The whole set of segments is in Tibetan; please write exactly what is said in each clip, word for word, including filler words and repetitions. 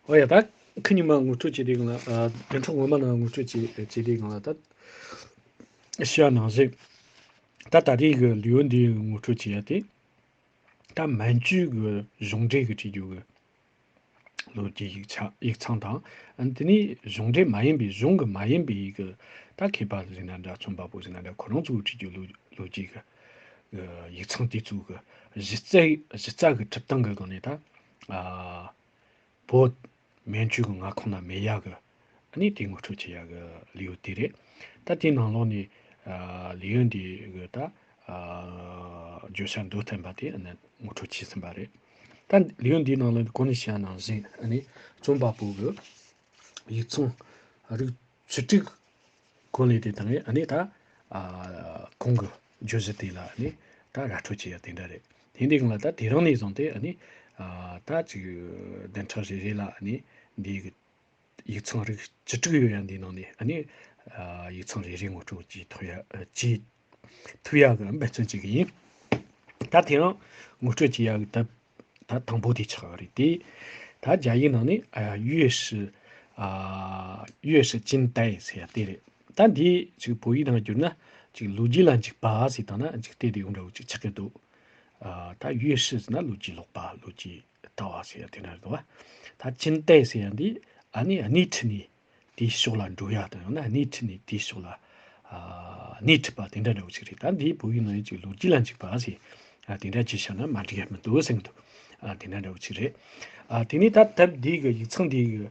ཨོ་ཡ། ད་ཁི་ཉི་མ་ངོ་སྤྲོད་བྱེད་དུས་སྒང་ལ། ཨ། བདུན་ཕྲག་སྔོན་མ་ནང་ངོ་སྤྲོད་བྱེད་བྱེད་དུས་སྒང་ལ། ད་ཤི་ཡ་ནང་བཞིན། ད་ད་རེས་ཀྱི་ལེའུ་འདིའི་ངོ་སྤྲོད་བྱེད་ཡ་དེ། ད་མན་ཇུ་གི་གཞུང་འབྲེལ་གྱི་བྲིས་རྒྱུ་གི་ལོ་རྒྱུས་ཡིག་ཆ་ཡིག་ཚང་དང་། ཨ་ནི་དེ་ནས་གཞུང་འབྲེལ་མ་ཡིན་པའི། གཞུང་གི་མ་ཡིན་པའི་གི་ད་མཁས་པ་ཟེར་ན་འདྲ། རྩོམ་པ་པོ་ཟེར་ན་འདྲ། ཁོ་རང་ཚོས་བྲིས་རྒྱུ་ལོ་ལོ་རྒྱུས་གི་ཡིག་ཚང་དེ་ཚོ་གི་གཞི་རྩའི་གཞི་རྩ་གི་གྲུབ་སྟངས་གི་སྒང་ནས། ད་ཨ་བོད་མན་ཇུ་གི་མངའ་ཁོངས་ན་མེད་ཡ་གི། ཨ་ནི་དེ་ངོ་སྤྲོད་བྱེད་ཡ་གི་ལེའུ་དེ་རེད། ད་དེའི་ནང་ལོགས་ནས། ཨ་ལེའུ་འདི་གི་ད་ཨ་བརྗོད་བྱ་མདོ་བསྟན་པ་དེ་ཨ་ནི་ངོ་སྤྲོད་བྱས་ཟིན་པ་རེད། ད་ལེའུ་འདིའི་ནང་ལ་གོང་ནས་བཤད་ནང་བཞིན། ཨ་ནི་རྩོམ་པ་པོ་གི་ཡིག་ཚང་རིགས་བཅུ་དྲུག་གོ་ལས་དེ་དང་། ཨ་ནི་ད་ཨ་ཁོང་གི་བརྗོད་གཞི་དེ་ལ་ཨ་ནི་ད་ར་སྤྲོད་བྱེད་ཡ་དེ་འདྲ་རེད། དེ་འདྲའི་སྒང་ལ་ད་དེ་རིང་ནས་བཟུང་སྟེ། ཨ་ནི་ཨ་ད་ཅིག་བདུན་ཕྲག་རེ་རེ་ལ་ཨ་ནི་འདི་གི་ཡིག་ཚང་རིགས་བཅུ་དྲུག་ཡོད་ཡ་འདིའི་ནང་ནས། ཨ་ནི་ཨ་ཡིག་ཚང་རེ་རེ་ངོ་སྤྲོད་བྱེད་ཐུབ་ཡ། ཨ་བྱེད་ཐུབ་ཡ་གི་འབད་བརྩོན་བྱེད་གི་ཡིན། ད་དེ་རིང་ངོ་སྤྲོད་བྱེད་ཡ་གི་ད་ད་དང་པོ་དེ་ཆགས་རེད་དེ། ད་རྒྱ་ཡིག་ནང་ནས་ཨ་ཡུས་ཧྲི། ཨ་ཡུས་ཧྲི་ཅིན་ཏའེ་ཟེར་ཡ་དེ་རེད། ད་འདི་ཅིག་བོད་ཡིག་ནང་བསྒྱུར་ན་ཅིག་ལོ་རྒྱུས་ལ་འཇུག་པ་ཟེར་བཏང་ན་ཅིག་དེ་དེ་འདྲ་བོ་ཅིག་ཆགས་ཀྱི་འདུག། ཨ་ད་ཡུས་ཧྲི་ཟེར་ན་ལོ་རྒྱུས་ཀློག་པ། ལོ་རྒྱུས་ལྟ་བ་ཟེར་ཡ་དེ་འདྲ་རེད་འདུག་བ། ད་ཅིན་ཏའེ་ཟེར་ཡ་འདི་ཨ་ནི་སྣེ་ཁྲིད་ནས་དེའི་ཕྱོགས་ལ་འགྲོ་ཡ་དང་། ཡང་ན་སྣེ་ཁྲིད་ནས་དེའི་ཕྱོགས་ལ་ཨ་སྣེ་ཁྲིད་པ་དེ་འདྲ་འདྲ་བོ་ཞིག་རེད། ད་འདིའི་བོད་ཡིག་ནང་ཡིན་ཅིག་ལོ་རྒྱུས་ལ་འཇུག་པ་ཟེར། ཨ་དེ་འདྲ་ཅིག་བྱས་ན་མ་འགྲིག་ཡ་མི་འདུག་ཟེར་གི་འདུག། ཨ་དེ་འདྲ་འདྲ་བོ་ཞིག་རེད། ཨ་དེ་ནས་ད་དེབ་འདི་གི་ཡིག་ཚང་འདི་གི།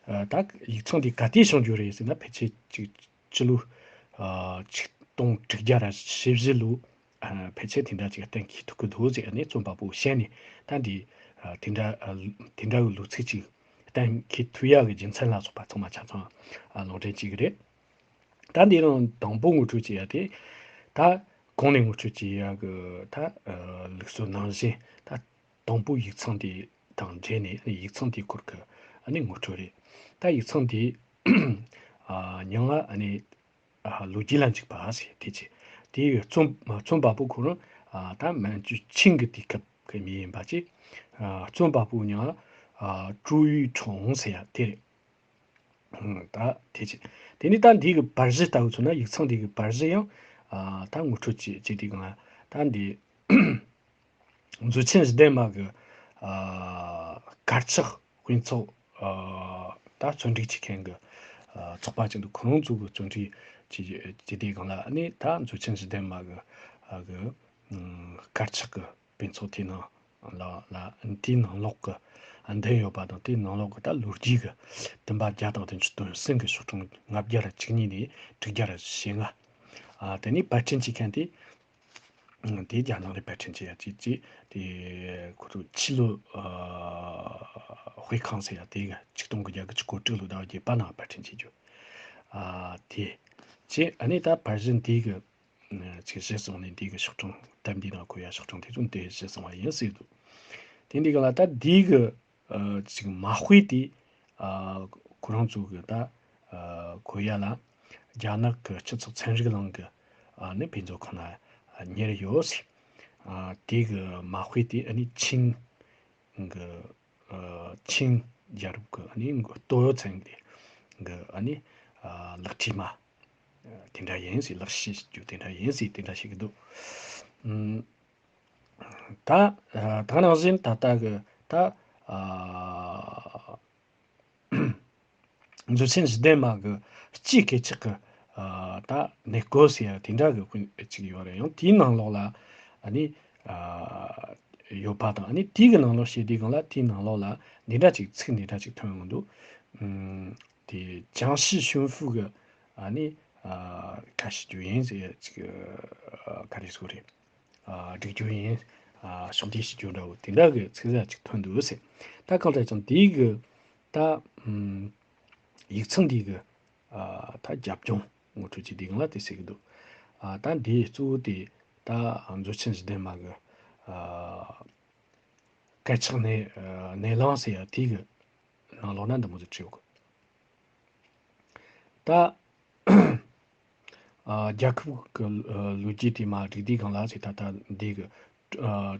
ཨ་ད་ཡིག་ཚང་འདི་ག་དུས་བྱུང་རྒྱུ་རེད་ཟེར་ན། ཕལ་ཆེར་ཅིག་སྤྱི་ལོ་ཨ་ཆིག་སྟོང་དྲུག་བརྒྱ་ར་བཞི་བཞི་ལོ། ཨ་ཕལ་ཆེར་དེ་འདྲ་ཅིག་གཏན་འཁེལ་ཐུབ་ཀྱི་འདུག་ཟེར། ཨ་ནི་རྩོམ་པ་པོ་བཤད་ནས་ད་འདི་ཨ་དེ་འདྲ་ཨ་དེ་འདྲ་བའི་ལོ་ཚིགས་ཅིག་གཏན་འཁེལ་ཐུབ་ཡག་གི་རྒྱུ་མཚན་ལ་སོགས་པ་ཚང་མ་ཆ་ཚང་ཨ་ལུང་འདྲེན་བྱེད་ཀྱི་རེད། ད་འདི་རང་དང་པོ་ངོ་སྤྲོད་བྱེད་ཡ་དེ། ད་གོང་ནས་ངོ་སྤྲོད་བྱེད་ཡ་གི་ད་ཨ་ལུགས་སྲོལ་ནང་བཞིན། ད་དང་པོ་ཡིག་ཚང་དེ་དང་འབྲེལ་ནས། ཨ་ནི་ཡིག་ཚང་དེའི་སྐོར་གྱི་ཨ་ནི་ངོ་སྤྲོད་རེད། ད་ཡིག་ཚང་དེ་ཨ་མྱིང་ང་ཨ་ནི་ཨ་ལོ་རྒྱུས་ལ་འཇུག་པ་ཟེར། དེ་ཆེ་དེའི་རྩོམ་རྩོམ་པ་པོ་ཁོ་རང་ཨ་ད་མན་ཇུ་ཆིང་གི་དུས་སྐབས་ཀྱི་མི་ཡིན་པ་ཅིག། ཨ་རྩོམ་པ་པོ་མྱིང་ང་ཨ་ཀྲུའུ་ཡུས་ཁྲོང་ཟེར་ཡ་དེ་རེད། ཨང་། ད་དེ་ཆེ། དེ་ནས་ད་འདི་གི་པར་གཞི་ལྟ་བུ་མཚོན་ན། ཡིག་ཚང་འདི་གི་པར་གཞི་ཡང་ཨ་ད་ངོ་སྤྲོད་བྱེད་བྱེད་དུས་སྒང་ལ། ད་འདི་མཛོད་ཆེན་ཞི་བདེ་མ་གི་ཨ་དཀར་ཆག་དཔེ་ཚོགས་ཨ་ད་བརྩོན་འགྲུས་བྱེད་མཁན་གི་ཨ་ཚོགས་པ་ཅིག་འདུག། ཁོ་རང་ཚོ་གི་བརྩོན་འགྲུས་བྱེད་བྱེད་དུས་སྒང་ལ། ཨ་ནི་ད་མཛོད་ཆེན་ཞི་བདེ་མ་གི་ཨ་གི་ཨང་དཀར་ཆག་གི་དཔེ་ཚོགས་དེའི་ནང་ལ་ལ་དེའི་ནང་ལོགས་ཀྱི་འདོན་ཡོད་པ་དང་། དེའི་ནང་ལོགས་ཀྱི་ད་ལོ་རྒྱུས་ཀྱི་བསྟན་པ་བརྒྱ་དང་བདུན་ཅུ་དོན་གསུམ་གྱི་ཤོག་གྲངས་ལྔ་བརྒྱ་ར་བཅུ་གཉིས་ནས་དྲུག་བརྒྱ་ར་ཞེ་ལྔ། ཨ་དེ་ནས་པར་སྐྲུན་བྱེད་མཁན་དེ། ཨང་། དེ་རྒྱ་ནག་ནས་པར་སྐྲུན་བྱེད་ཡ་ཅིག་ཅིག། དེ་ཁོ་ཚོ་ཕྱི་ལོ་ཨ་དཔེ་ཁང་ཟེར་ཡ་དེ་གི་ཆིག་སྟོང་དགུ་བརྒྱ་དགུ་བཅུ་གོ་དྲུག་ལོ་ཟླ་བ་བརྒྱད་པ་ནང་པར་སྐྲུན་བྱེད་རྒྱུ། ཨ་དེ་བྱས། ཨ་ནི་ད་པར་གཞི་འདི་གི་ཅིག་གཞི་བཟུང་ནས། འདི་གི་ཤོག་གྲངས་དེབ་འདིའི་ནང་འཁོད་ཡ་ཤོག་གྲངས་དེ་ཚོ་འདི་གཞི་བཟུང་བ་ཡིན་ཟེར་འདུག། དེ་འདི་ག་ལ་ད་འདི་གི་ཨ་ཅིག་མ་དཔེ་དེ་ཨ་ཁོ་རང་ཚོ་གི་ད་ཨ་འཁོད་ཡ་ལ། རྒྱ་ནག་གི་སྤྱི་ཚོགས་ཚན་རིག་གླིང་གི་ཨ་ནི་དཔེ་མཛོད་ཁང་ལ་ཨ་གཉེར་ཡོད་ཟེར། ཨ་དེ་གི་མ་དཔེ་དེ་ཨ་ནི་ཆིང་གི་ཨ་ཆིང་རྒྱལ་རབས་ཀྱི་ཨ་ནི་སྟོད་ཚན་གྱི་གི་ཨ་ནི་ཨ་ལག་བྲིས་མ་དེ་འདྲ་ཡིན་ཟེར། ལག་བྲིས་རྒྱུ་དེ་འདྲ་ཡིན་ཟེར། དེ་འདྲ་བཤད་ཀྱི་འདུག། ཨུམ། ད་ཨ་ད་ནང་བཞིན་ད་ལྟ་གི་ད་ཨ་མཛོད་ཆེན་ཞི་བདེ་མ་གི་སྤྱིའི་སྐད་ཆག་གི་ཨ་ད་གནས་སྐོར་ཟེར་ཡ་དེ་འདྲ་གི་དཔེ་ཅིག་ཡོད་རེད། ཡང་དེའི་ནང་ལོགས་ལ་ཨ་ནི་ཨ་ཡོད་པ་དང་། ཨ་ནི་དེའི་གི་ནང་ལོགས་བཤད་དུས་སྒང་ལ། དེའི་ནང་ལོགས་ལ་འདི་འདྲ་ཅིག་ཚིག་འདི་འདྲ་ཅིག་ཐོན་ཡོང་གི་འདུག། ཨུམ། དེ་ཅང་ཤིས་ཤུན་ཧྥུ་གི་ཨ་ནི་ཨ་བཀའ་ཞུ་རྒྱུ་ཡིན་ཟེར་ཅིག། ཨ་ག་རེ་ཟེར་དགོས་རེད། ཨ་སྒྲིག་རྒྱུ་ཡིན། ཨ་ཕྱོགས་བསྡུས་ཞུ་རྒྱུ་འདྲ་བོ་དེ་འདྲ་གི་ཚིག་གསར་ཅིག་ཐོན་འདུག་ཟེར། ད་གང་ལྟར་ཀྱང་དེའི་གི་ད་ཨམ་ཡིག་ཚང་འདི་གི་ཨ་ད་རྒྱབ་ལྗོངས་ངོ་སྤྲོད་ཀྱི་དེ་གང་ལ་དེ་ཟེར་གི་འདུག། ཨ་ད་འདི་གཙོ་བོ་དེ་ད་མཛོད་ཆེན་ཞི་བདེ་མ་གི་ཨ་སྐད་ཆག་སྣེ་ཨ་སྣེ་ལེན་ཟེར་ཡ་དེ་གི་ནང་ལོགས་ན་འདི་མོ་ཟིག་བྲིས་ཡོད་གི། ད་ཨ་རྒྱལ་ཁབ་ཀྱི་ཨ་ལོ་རྒྱུས་དེ་མར་བསྒྲིགས་དུས་སྒང་ལ་ཟེར། ད་ལྟ་འདི་གི་ཨ་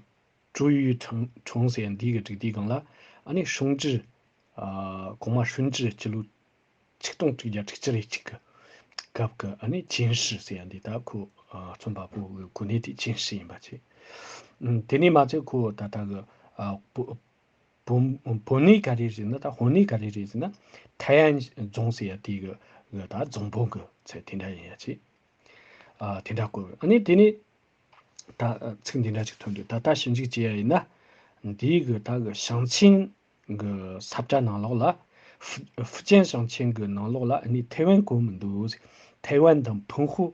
ཀྲུའུ་ཡུས་ཁྲུང་ཁྲུང་ཟེར་འདི་གི་བསྒྲིགས་དུས་སྒང་ལ། ཨ་ནི་ཧྲུང་ཅི་ ཨ་གོང་མ་ཧྲུན་ཀྲི་སྤྱི་ལོ་ཆིག་སྟོང་དྲུག་བརྒྱ་དྲུག་ཅུ་རེ་གཅིག་གི་སྐབས་ཀྱི་ཨ་ནི་ཅིན་ཧྲི་ཟེར་ཡ་འདི། ད་ཁོ་ཨ་རྩོམ་པ་པོ་གི་གོ་གནས་དེ་ཅིན་ཧྲི་ཡིན་པ་བྱས། ཨུམ། དེ་ནས་མ་ཚད་ཁོ་ད་ལྟ་གི་ཨ་བོད་བོད་བོད་གནས་ག་རེ་རེད་ཟེར་ན། ད་དཔོན་གནས་ག་རེ་རེད་ཟེར་ན། ཐའེ་ཝན་རྫོང་ཟེར་ཡ་དེ་གི་གི་ད་རྫོང་དཔོན་གི་ཚད་དེ་འདྲ་ཡིན་ཡ་བྱས། ཨ་དེ་འདྲ་བཀོད། ཨ་ནི་དེ་ནས་ད་ཚིག་འདི་འདྲ་ཅིག་ཐོན་འདུག། ད་ལྟ་ཞིབ་འཇུག་བྱས་ཡ་ཡིན་ན། འདིའི་གི་ད་གི་ཞིང་ཆེན་གི་ས་བཀྲ་ནང་ལོགས་ལ། ཧྥུ་ཧྥུ་ཅན་ཞིང་ཆེན་གི་ནང་ལོགས་ལ་ཨ་ནི་ཐའེ་ཝན་བཀོད་མི་འདུག། ཐའེ་ཝན་དང་ཕུང་ཧོ་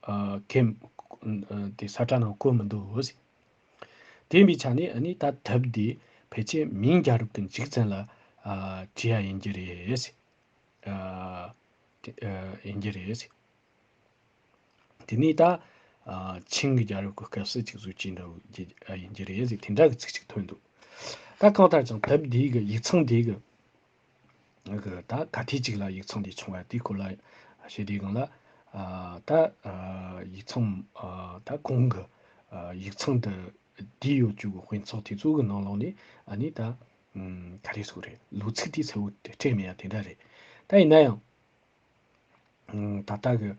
ཨ་གན་དེ་ས་བཀྲ་ནང་བཀོད་མི་འདུག། དེ་ཡིན་པའི་ཆ་ནས་ཨ་ནི་ད་དེབ་འདི་ཕལ་ཆེར་མིང་རྒྱལ་རབས་ཀྱི་མཇུག་ཙམ་ལ་ཨ་བྲིས་ཡ་ཡིན་རྒྱུ་རེད། ཨ་དེ་ཨ་ཡིན་རྒྱུ་རེད། དེ་ནས་ད་ཨ་ཆིང་གི་རྒྱལ་རབས་ཀྱི་སྐབས་སུ་ཅིག་བཟོ་བཅོས་འདྲ་བོ་ཡིན་རྒྱུ་རེད་ཟེར། དེ་འདྲ་གི་ཚིག་ཅིག་ཐོན་འདུག། ད་གང་ལྟར་ཀྱང་དེབ་འདིའི་གི་ཡིག་ཚང་འདིའི་གི་གི་ད་ག་ཐད་ཅིག་ལ་ཡིག་ཚང་འདི་བྱུང་བ་དེའི་སྐོར་ལ་བཤད་དུས་སྒང་ལ། ཨ་ད་ཨ་ཡིག་ཚང་ཨ་ད་གོང་གི་ཨ་ཡིག་ཚང་འདི་བསྡུས་ཡོད་རྒྱུ་གི་དཔེ་ཚོགས་དེ་ཚོ་གི་ནང་ལོགས་ནས་ཨ་ནི་ད་ཨུམ་ག་རེ་ཟེར་དགོས་རེད། ལོ་ཚིགས་དེ་གསལ་བོ་དེ་སྤྲད་མེད་ཡ་དེ་འདྲ་རེད། ད་ཡིན་ན་ཡང་། ཨང་། ད་ལྟ་གི་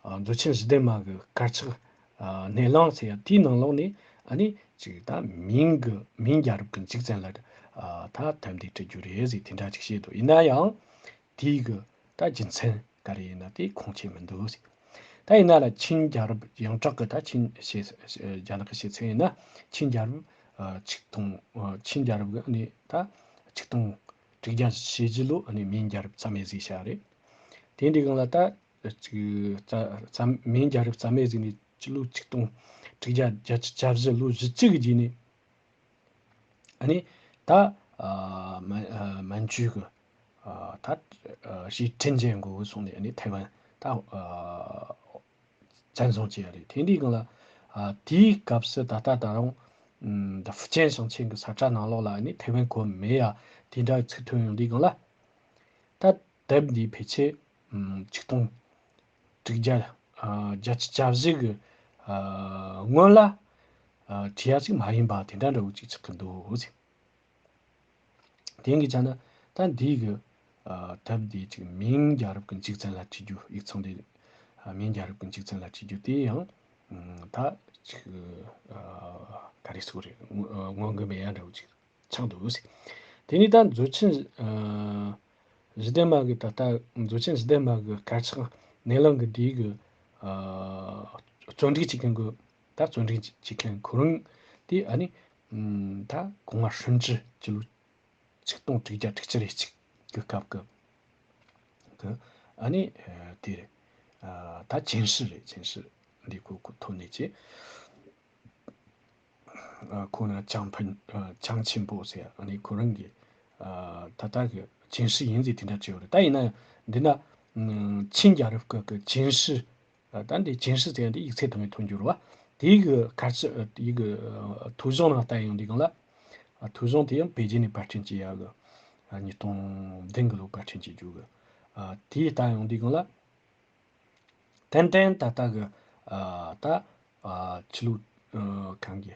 ཨ་མཛོད་ཆེན་གཞི་ལྡན་མ་གི་དཀར་ཆག་ཨ་སྣེ་ལེན་ཟེར་ཡ་དེའི་ནང་ལོགས་ནས་ཨ་ནི་ཅིག་ད་མིང་གི་མིང་རྒྱལ་རབས་ཀྱི་མཇུག་ཙམ་ལ་ཨ་ད་དེབ་འདི་བྲི་རྒྱུ་རེད་ཟེར་དེ་འདྲ་ཅིག་བཤད་འདུག། ཡིན་ན་ཡང་དེའི་གི་ད་རྒྱུ་མཚན་ག་རེ་ཡིན་ན་དེ་ཁུངས་སྐྱེལ་མི་འདུག་ཟེར། ད་ཡིན་ན་ལ་ཆིན་རྒྱལ་རབས་ཡོངས་གྲགས་ཀྱི་ད་ཆིན་ཞེས་རྒྱ་ནག་གི་ཞེས་ཚན་ཡིན་ན། ཆིན་རྒྱལ་རབས་ཨ་ཆིག་སྟོང་ཨ་ཆིན་རྒྱལ་རབས་ཀྱི་ཨ་ནི་ད་ཆིག་སྟོང་དྲུག་བརྒྱ་ཞེ་བཞི་ལོ་ཨ་ནི་མིང་རྒྱལ་རབས་རྩ་མེད་བཟོས་བཞག་རེད། དེ་འདྲའི་སྒང་ལ་ད་ཅིག་རྩ་རྩ་མིང་རྒྱལ་རབས་རྩ་མེད་བཟོས་ནས་སྤྱི་ལོ་ཆིག་སྟོང་དྲུག་བརྒྱ་བརྒྱད་ཅུ་གྱ་བཞི་ལོ་བཞི་བཅུ་གི་རྗེས་ནས་ཨ་ནི་ད་ཨ་མན་ཨ་མན་ཇུ་གི་ཨ་ད་ཨ་ཞི་ཁྲིན་ཅན་གོ་གི་སོང་ནས་ཨ་ནི་ཐའེ་ཝན་ད་ཨ་བཙན་བཟུང་བྱས་ཡ་རེད། དེ་འདྲའི་སྒང་ལ་ཨ་དེའི་སྐབས་སུ་ད་ལྟ་ད་རུང་ཨམ་ད་ཧྥུ་ཅན་ཞིང་ཆེན་གྱི་ས་བཀྲ་ནང་ལོགས་ལ་ཨ་ནི་ཐའེ་ཝན་བཀོད་མེད་ཡ་དེ་འདྲ་ཚིག་ཐོན་ཡོང་དུས་སྒང་ལ། ད་དེབ་འདི་ཕལ་ཆེར་ཨམ་ཆིག་སྟོང་དྲུག་བརྒྱ་ཨ་བརྒྱད་ཅུ་གྱ་བཞི་གི་ཨ་སྔོན་ལ་ཨ་བྲིས་ཡ་ཅིག་མ་ཡིན་པ་དེ་འདྲ་འདྲ་བོ་ཅིག་ཆགས་ཀྱི་འདུག་ཟེར། དེང་གི་ཆ་ན་ད་འདིའི་གི་ཨ་དེབ་འདི་ཅིག་མིང་རྒྱལ་རབས་ཀྱི་མཇུག་ཙམ་ལ་བྲིས་རྒྱུ། ཡིག་ཚང་འདི་ཨ་མིང་རྒྱལ་རབས་ཀྱི་མཇུག་ཙམ་ལ་བྲིས་རྒྱུ་དེ་ཡང་ཨམ་ད་ཅིག་ཨ་ག་རེ་ཟེར་དགོས་རེད། ཨ་སྔོན་གི་མེད་ཡ་འདྲ་བོ་ཅིག་ཆགས་འདུག་ཟེར། དེ་ནས་ད་མཛོད་ཆེན་ཨ་གཞི་ལྡན་མ་གི་ད་ལྟ་མཛོད་ཆེན་གཞི་ལྡན་མ་གི་དཀར་ཆག་སྣེ་ལེན་གི་འདིའི་གི་ཨ་བརྩོན་འགྲུས་བྱེད་མཁན་གི་ད་བརྩོན་འགྲུས་བྱེད་མཁན་ཁོ་རང་དེ་ཨ་ནི་ཨམ་ད་གོང་མ་ཧྲིན་ཀྲི་སྤྱི་ལོ་ཆིག་སྟོང་དྲུག་བརྒྱ་དྲུག་ཅུ་རེ་གཅིག་གི་སྐབས་ཀྱི་གི་ཨ་ནི་ཨ་དེ་རེད། ཨ་ད་ཅིན་ཧྲི་རེད། ཅིན་ཧྲི་འདི་ཁོ་ཁོ་ཐོན་ནས་ཅི། ཨ་ཁོ་ན་ཅང་ཕན་ཨ་ཅང་ཆེན་པོ་ཟེར་ཨ་ནི་ཁོ་རང་གི་ཨ་ད་ལྟ་གི་ཅིན་ཧྲི་ཡིན་ཟེར་དེ་འདྲ་བྲིས་ཡོད་རེད། ད་ཡིན་ན་འདི་ན་ཨམ་ཆིན་རྒྱལ་རབས་སྐབས་ཀྱི་ཅིན་ཧྲི། ཨ་ད་འདི་ཅིན་ཧྲི་ཟེར་ཡ་འདི་ཡིག་ཚད་དང་ཐོན་རྒྱུ་རེད་བ། དེའི་གི་ཁ་ཆེ་ཨ་དེའི་གི་ཨ་ཐོ་གཞུང་ནང་ལྟ་ཡོང་དུས་སྒང་ལ། ཨ་ཐོ་གཞུང་དེ་ཡང་པེ་ཅིན་ནས་པར་སྐྲུན་བྱས་ཡ་གི་ཨ་ཉིས་སྟོང་བདུན་གི་ལོ་པར་སྐྲུན་བྱེད་རྒྱུ་གི་ཨ་དེའི་ལྟ་ཡོང་དུས་སྒང་ལ། ཏན་ཏན་ད་ལྟ་གི་ཨ་ད་ཨ་ཕྱི་ལོ་ཨ་གང་གི་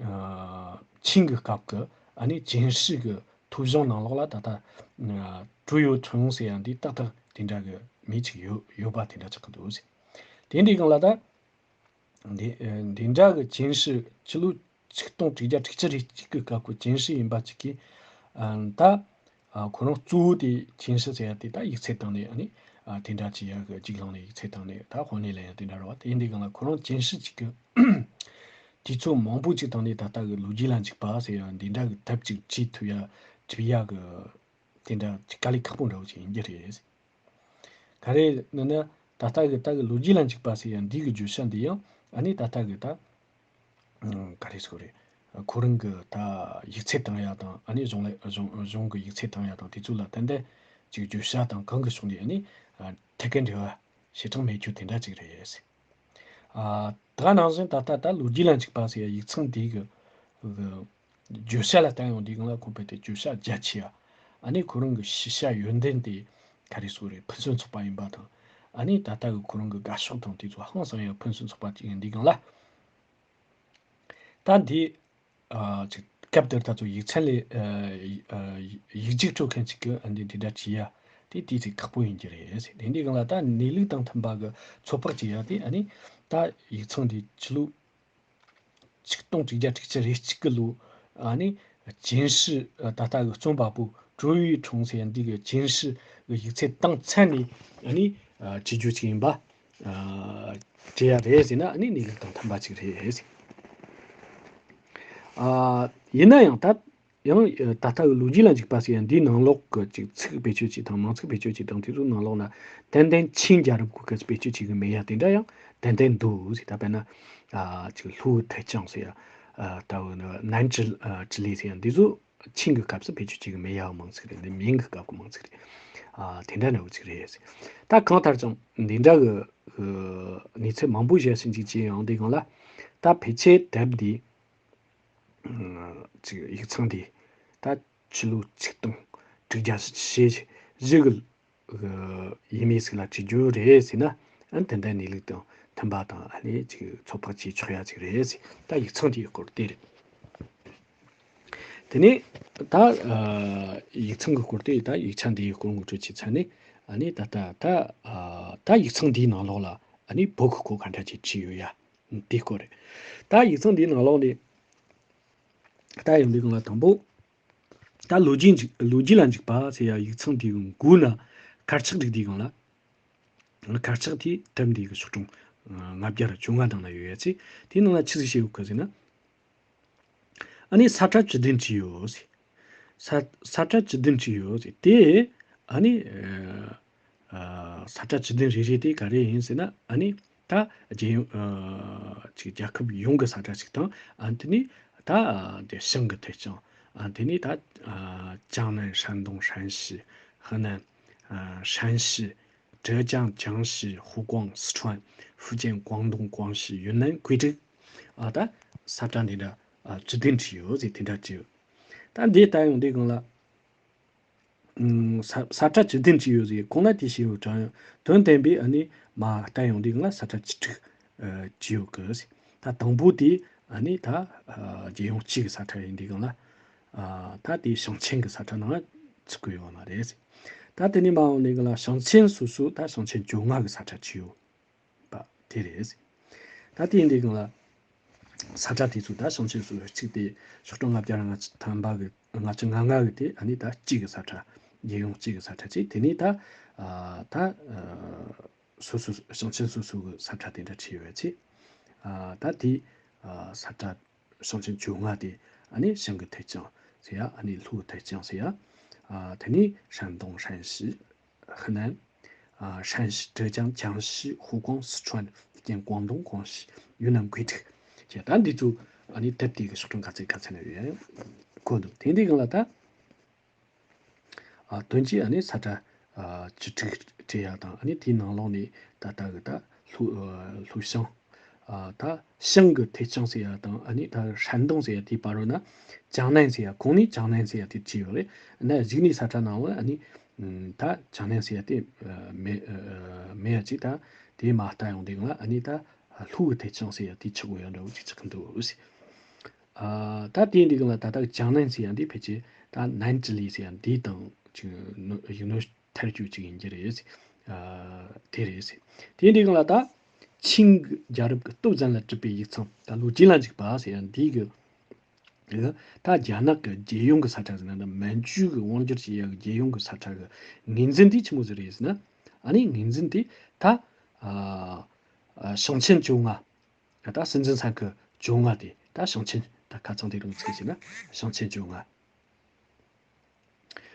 ཨ་ཆིང་གི་སྐབས་ཀྱི་ཨ་ནི་ཅིན་ཧྲི་གི་ཐོ་གཞུང་ནང་ལོགས་ལ་ད་ལྟ་ཨ་ཀྲུའུ་ཡོ་ཁྲུང་ཟེར་ཡ་འདི་ཏག་ཏག་དེ་འདྲ་གི་མི་ཅིག་ཡོད་ཡོད་པ་དེ་འདྲ་ཆགས་ཀྱི་འདུག་ཟེར། དེ་འདྲའི་སྒང་ལ་ད་འདི་ཨ་འདི་འདྲ་གི་ཅིན་ཧྲི་ཕྱི་ལོ་ཆིག་སྟོང་དྲུག་བརྒྱ་དྲུག་ཅུ་རེ་གཅིག་གི་སྐབས་ཀྱི་ཅིན་ཧྲི་ཡིན་པ་ཅིག་གིས་ཨ་ད་ཨ་ཁོ་རང་གཙོ་བོ་དེ་ཅིན་ཧྲི་ཟེར་ཡ་དེ་ད་ཡིག་ཚད་བཏང་ནས་ཨ་ནི་ཨ་དེ་འདྲ་ཅིག་ཡ་གི་རྒྱུགས་ལངས་ནས་ཡིག་ཚད་བཏང་ནས་ད་དཔོན་གནས་ལེན་ཡ་དེ་འདྲ་རེད་བ། དེ་འདི་སྒང་ལ་ཁོ་རང་ཅིན་ཧྲི་གཅིག་གི་དུས་ཚོད་མང་པོ་ཅིག་བཏང་ནས་ད་ལྟ་གི་ལོ་རྒྱུས་ལ་འཇུག་པ་ཟེར་ཡ་འདི་འདྲ་གི་དེབ་ཅིག་བྲིས་ཐུབ་ཡ་བྲིས་ཡ་གི་དེ་འདྲ་ཅིག་དཀའ་ལས་ཁག་པོ་འདྲ་བོ་ཅིག་ཡིན་རྒྱུ་རེད། ག་རེ་ནི་ནི་ད་ལྟ་གི་ད་གི་ལོ་རྒྱུས་ལ་འཇུག་པ་ཟེར་ཡ་འདི་གི་བརྗོད་བྱ་འདི་ཡང་ཨ་ནི་ད་ལྟ་གི་ད་ཨང་ག་རེ་ཟེར་དགོས་རེད། ཁོ་རང་གི་ད་ཡིག་ཚད་བཏང་ཡ་དང་ཨ་ནི་གཞུང་ལ་གཞུང་གཞུང་གི་ཡིག་ཚད་བཏང་ཡ་དང་དེ་ཚོ་ལ་ཏན་ཏན་ཅིག་བརྗོད་བྱ་དང་གང་གི་ཕྱོགས་ནས་ཨ་ནི་ཨ་ཐད་ཀའི་འབྲེལ་བ་བྱེ་བྲག་མེད་རྒྱུ་དེ་འདྲ་ཅིག་རེད། ཨ་ད་ག་ནང་བཞིན་ད་ལྟ་ད་ལོ་རྒྱུས་ལ་འཇུག་པ་ཟེར་ཡ་ཡིག་ཚང་འདི་གི་གི་བརྗོད་བྱ་ལ་བལྟ་ཡོང་དུས་སྒང་ལ་ཁོང་དཔེ་དེ་བརྗོད་བྱ་རྒྱ་ཆེ་ཡ། ཨ་ནི་ཁོ་རང་གི་ཤེས་བྱ་ཡོན་ཏན་དེ་ག་རེ་ཟེར་དགོས་རེད། ཕུན་སུམ་ཚོགས་པ་ཡིན་པ་དང་། ཨ་ནི་ད་ལྟ་གི་ཁོ་རང་གི་དགའ་ཕྱོགས་དང་དེ་ཚོ་ཧང་སང་ཡ་ཕུན་སུམ་ཚོགས་པ་ཅིག་ཡིན་དུས་སྒང་ལ། ད་འདི་ཨ་ཅིག་ སྐབས་དེར་ད་ཚོ་ཡིག་ཚད་ལས་ཨ་ཡིག་རྒྱུགས་སྤྲོད་མཁན་ཅིག་གི་ཨ་ནི་དེ་འདྲ་བྱེད་ཡ་དེ་དེ་ཚོ་ཁག་པོ་ཡིན་གྱི་རེད། དེ་འདྲའི་སྒང་ལ་ད་གནས་ལུགས་དང་མཐུན་པ་གི་ཚོད་དཔག་བྱེད་ཡ་དེ་ཨ་ནི་ད་ཡིག་ཚང་དེ་ཕྱི་ལོ་ཆིག་སྟོང་དྲུག་བརྒྱ་དྲུག་ཅུ་རེ་གཅིག་གི་ལོ་ཨ་ནི་ཅིན་ཧྲི་ད་ལྟ་གི་རྩོམ་པ་པོ་ཀྲོའུ་ཡི་ཁྲུང་ཟེར་འདི་གི་ཅིན་ཧྲི་གི་ཡིག་ཚད་དང་མཚན་ནས་ཨ་ནི་བྲིས་རྒྱུ་ཅིག་ཡིན་པ་བྲིས་ཡ་རེད་ཟེར་ན་ཨ་ནི་གནས་ལུགས་དང་མཐུན་པ་ཅིག་རེད། ཡིན་ན་ཡང་ད་ཡང་ད་ལྟ་གི་ལོ་རྒྱུས་ལ་འཇུག་པ་ཟེར་ཡ་འདིའི་ནང་ལོགས་ཀྱི་ཅིག་ཚིག་བེད་སྤྱོད་ཅིག་དང་མིང་ཚིག་བེད་སྤྱོད་ཅིག་དང་དེ་ཚོའི་ནང་ལོགས་ན་ཏན་ཏན་ཆིན་རྒྱལ་རབས་སྐོར་གྱི་བེད་སྤྱོད་བྱེད་གི་མེད་ཡ་དེ་འདྲ་ཡང་ཏན་ཏན་འདུག་ཟེར། ད་དཔེར་ན་ཨ་ཅིག་ཧླུ་ཐའི་ཅང་ཟེར་ཡ་ཨ་ད་འུ་ནན་ཅི་ཨ་ཅི་ལི་ཟེར་ཡ་འདི་ཚོ་ཆིན་གྱི་སྐབས་སུ་བེད་སྤྱོད་བྱེད་གི་མེད་ཡ་མིང་ཚིག་རེད། འདི་མིང་གི་སྐབས་ཀྱི་མིང་ཚིག་རེད། ཨ་དེ་འདྲ་འདྲ་བོ་ཅིག་རེད། ད་གང་ལྟར་ཀྱང་འདི་འདྲ་གི་གནས་ཚུལ་མང་པོ་བཤད་ཟིན་ཅིག་ཅིག་ཡང་འདི་གང་ལ་ད་ཕལ་ཆེར་དེབ་འདི་ཅིག་ཡིག་ཚང་འདི་ད་ཕྱི་ལོ་ཆིག་སྟོང་དྲུག་བརྒྱ་ཞེ་བཞི་གི་ཡས་མས་ཟིག་ལ་བྲིས་རྒྱུ་རེད་ཟེར་ན་ཨ་དེ་འདྲ་གནས་ལུགས་དང་མཐུན་པ་དང་ཨ་ནི་ཅིག་ཚོད་དཔག་བྱེད་ཆོག་ཡ་ཅིག་རེད་ཟེར། ད་ཡིག་ཚང་དེའི་སྐོར་དེ་རེད། དེ་ནས་ད་ཡིག་ཚང་གི་སྐོར་དེ་ད་ཡིག་ཆ་འདིའི་སྐོར་ངོ་སྤྲོད་བྱས་ཚར་ནས་ཨ་ནི་ད་ལྟ་ད་ད་ཡིག་ཚང་འདིའི་ནང་ལོགས་ལ་ཨ་ནི་བོད་ཀྱི་སྐོར་ག་འདྲ་ཅིག་བྲིས་ཡོད་ཡ། དེའི་སྐོར་རེད། ད་ཡིག་ཚང་འདིའི་ནང་ལོགས་ནས་ད་ཡོང་དུས་སྒང་ལ་དང་པོ་ད་ལོ་རྒྱུས་འཇིག་ལོ་རྒྱུས་ལ་འཇུག་པ་ཟེར་ཡ་ཡིག་ཚང་འདིའི་མགོ་ན་དཀར་ཆག་བསྒྲིགས་དུས་སྒང་ལ་དཀར་ཆག་དེ་དེབ་འདིའི་གི་ཤོག་གྲངས་ལྔ་བརྒྱ་ར་བཅོ་ལྔ་ནང་ན་ཡོད་ཡ་ཚེ་དེའི་ནང་ལ་ཆི་ཟིག་བཤད་ཡོད་གི་ཟེར་ན། ཨ་ནི་ས་ཁྲ་བཅུ་བདུན་བྲིས་ཡོད་ཟེར། ས་ས་ཁྲ་བཅུ་བདུན་བྲིས་ཡོད་ཟེར། དེ་ཨ་ནི་ཨ་ས་ཁྲ་བཅུ་བདུན་རེ་རེ་དེ་ག་རེ་ཡིན་ཟེར་ན་ཨ་ནི་ད་རྒྱལ་ཡོངས་ཨ་ཅིག་རྒྱལ་ཁབ་ཡོངས་ཀྱི་ས་ཁྲ་ཅིག་དང་ཨ་དེ་ནི་ད་དེ་ཞང་གི་ཐད་ཀྱང་ཨ་དེ་ནི་ད་ཨ་ཅང་ནན་山东山西 河南 ཨ་山西 浙江江西 湖广四川 福建广东广西云南贵州 ཨ་ད་ས་ཁྲ་འདི་འདྲ་ཨ་བཅུ་བདུན་བྲིས་ཡོད་ཟེར། དེ་འདྲ་བྲིས་ཡོད། ད་འདི་ལྟ་ཡོང་དུས་སྒང་ལ་ཨུམ་ས་ས་ཁྲ་བཅུ་བདུན་བྲིས་ཡོད་ཟེར། གོང་ན་དེ་བཤད་ཡོད་དྲ་ཡང་དོན་བསྟན་པས་ཨ་ནི་མ་ལྟ་ཡོང་དུས་སྒང་ལ་ས་ཁྲ་བཅུ་དྲུག་ཨ་བྲིས་ཡོད་གི་ཟེར། ད་དང་པོ་དེ་ཨ་ནི་ད་ཨ་རྒྱལ་ཡོངས་གཅིག་གི་ས་ཁྲ་ཡིན་དུས་སྒང་ལ་ཨ་ད་དེ་ཞིང་ཆེན་གི་ས་ཁྲ་ནང་ཚུད་གི་ཡོད་མ་རེད་ཟེར། ད་དེ་ནས་མ་འོངས་ནས་སྒང་ལ་ཞིང་ཆེན་སོ་སོ་ད་ཞིང་ཆེན་བཅོ་ལྔ་གི་ས་ཁྲ་བྲིས་ཡོད། པ་དེ་རེད། ད་དེ་ཡིན་དུས་སྒང་ལ་ས་ཁྲ་དེ་ཚོ་ད་ཞིང་ཆེན་སོ་སོ་གཅིག་དེ་ཤོག་གྲངས་ལྔ་བརྒྱ་ལྔ་བཅུ་ཐམ་པ་གི་ལྔ་བཅུ་ང་ལྔ་གི་དེ་ཨ་ནི་ད་གཅིག་གི་ས་ཁྲ་རྒྱལ་ཡོངས་གཅིག་གི་ས་ཁྲ་གཅིག་དེ་ནས་ད་ཨ་ད་ཨ་སོ་སོ་ཞིང་ཆེན་སོ་སོ་གི་ས་ཁྲ་དེ་འདྲ་བྲིས་ཡོད་ཚེ་ཨ་ད་དེ་ཨ་ས་ཁྲ་ཞིང་ཆེན་བཅོ་ལྔ་དེ་ཨ་ནི་ཞང་གི་ཐད་ཀྱང་ཟེར་ཡ་ཨ་ནི་ལྷོའི་ཐད་ཀྱང་ཟེར་ཡ་ཨ་དེ་ནས་山东山西 河南 ཨ་山西 浙江江西 湖广四川 福建广东广西 云南贵州 ཅེས་ད་འདི་ཚོ་ཨ་ནི་དེབ་དེ་གི་ཤོག་གྲངས་ག་ཚད་ག་ཚད་ན་ཡོད་ཡང་གོ་འདུག་དེ་འདི་གང་ལ་ད་ཨ་དོན་གྱིས་ཨ་ནི་ས་ཁྲ་ཨ་བཅུ་དྲུག་བྲིས་ཡ་དང་ཨ་ནི་དེའི་ནང་ལོགས་ནས་ད་ལྟ་གི་ད་ལྷོ་ཨ་ལྷོ་ཞང་ཨ་ད་ཞང་གི་ཐད་ཀྱང་ཟེར་ཡ་དང་ཨ་ནི་ད་山东 ཟེར་ཡ་དེའི་བར་རོ་ན་江南 ཟེར་ཡ་གོང་ནས་江南 ཟེར་ཡ་དེ་བྲིས་ཡོད་རེད། ན་གཞུག་ནས་ས་ཁྲ་ནང་ལ་ཨ་ནི་ད་江南 ཟེར་ཡ་དེ་མེད་མེད་ཡ་ཅིག་ད་དེ་མ་ལྟ་ཡོང་དུས་ང་ཨ་ནི་ད་ལྷོ་གི་ཐད་ཀྱང་ཟེར་ཡ་དེ་ཆགས་དགོས་ཡ་འདྲ་བོ་ཅིག་ཆགས་ཀྱི་འདུག་ཟེར། ཨ་ད་དེ་འདི་ག་ལ་ད་ལྟ་江南 ཟེར་ཡ་འདི་ཕལ་ཆེར་ད་南直隶 ཟེར་ཡ་འདི་དང་ཅིག་ཡིག་ནོར་ཐལ་རྒྱུ་ཅིག་ཡིན་གྱི་རེད། ཨ་དེ་རེད། དེ་འདི་ག་ལ་ད་ཆིང་གི་རྒྱལ་རབས་ཀྱི་སྟོབས་ཟན་ལ་གྲུབ་པའི་ཡིག་ཚང་ད་ལོ་རྒྱུས་ལ་འཇུག་པ་ཟེར་ཡ་འདི་གི་ད་རྒྱ་ནག་གི་རྒྱལ་ཡོངས་ཀྱི་ས་ཁྲ་ཟེར་ན་ད་མན་ཇུ་གི་དབང་སྒྱུར་བྱེད་ཡ་གི་རྒྱལ་ཡོངས་ཀྱི་ས་ཁྲ་གི་ངོས་འཛིན་དེ་ཆི་མོ་ཟིག་རེད་ཟེར་ན་ཨ་ནི་ངོས་འཛིན་དེ་ད་ཨ་ཞིང་ཆེན་བཅོ་ལྔ། ད་སྲིད་འཛིན་ས་ཁུལ་བཅོ་ལྔ་དེ་ད་ཞིང་ཆེན་ད་ཁ་ཚང་དེ་རུ་ཚིག་ཟེར་ན་ཞིང་ཆེན་བཅོ་ལྔ།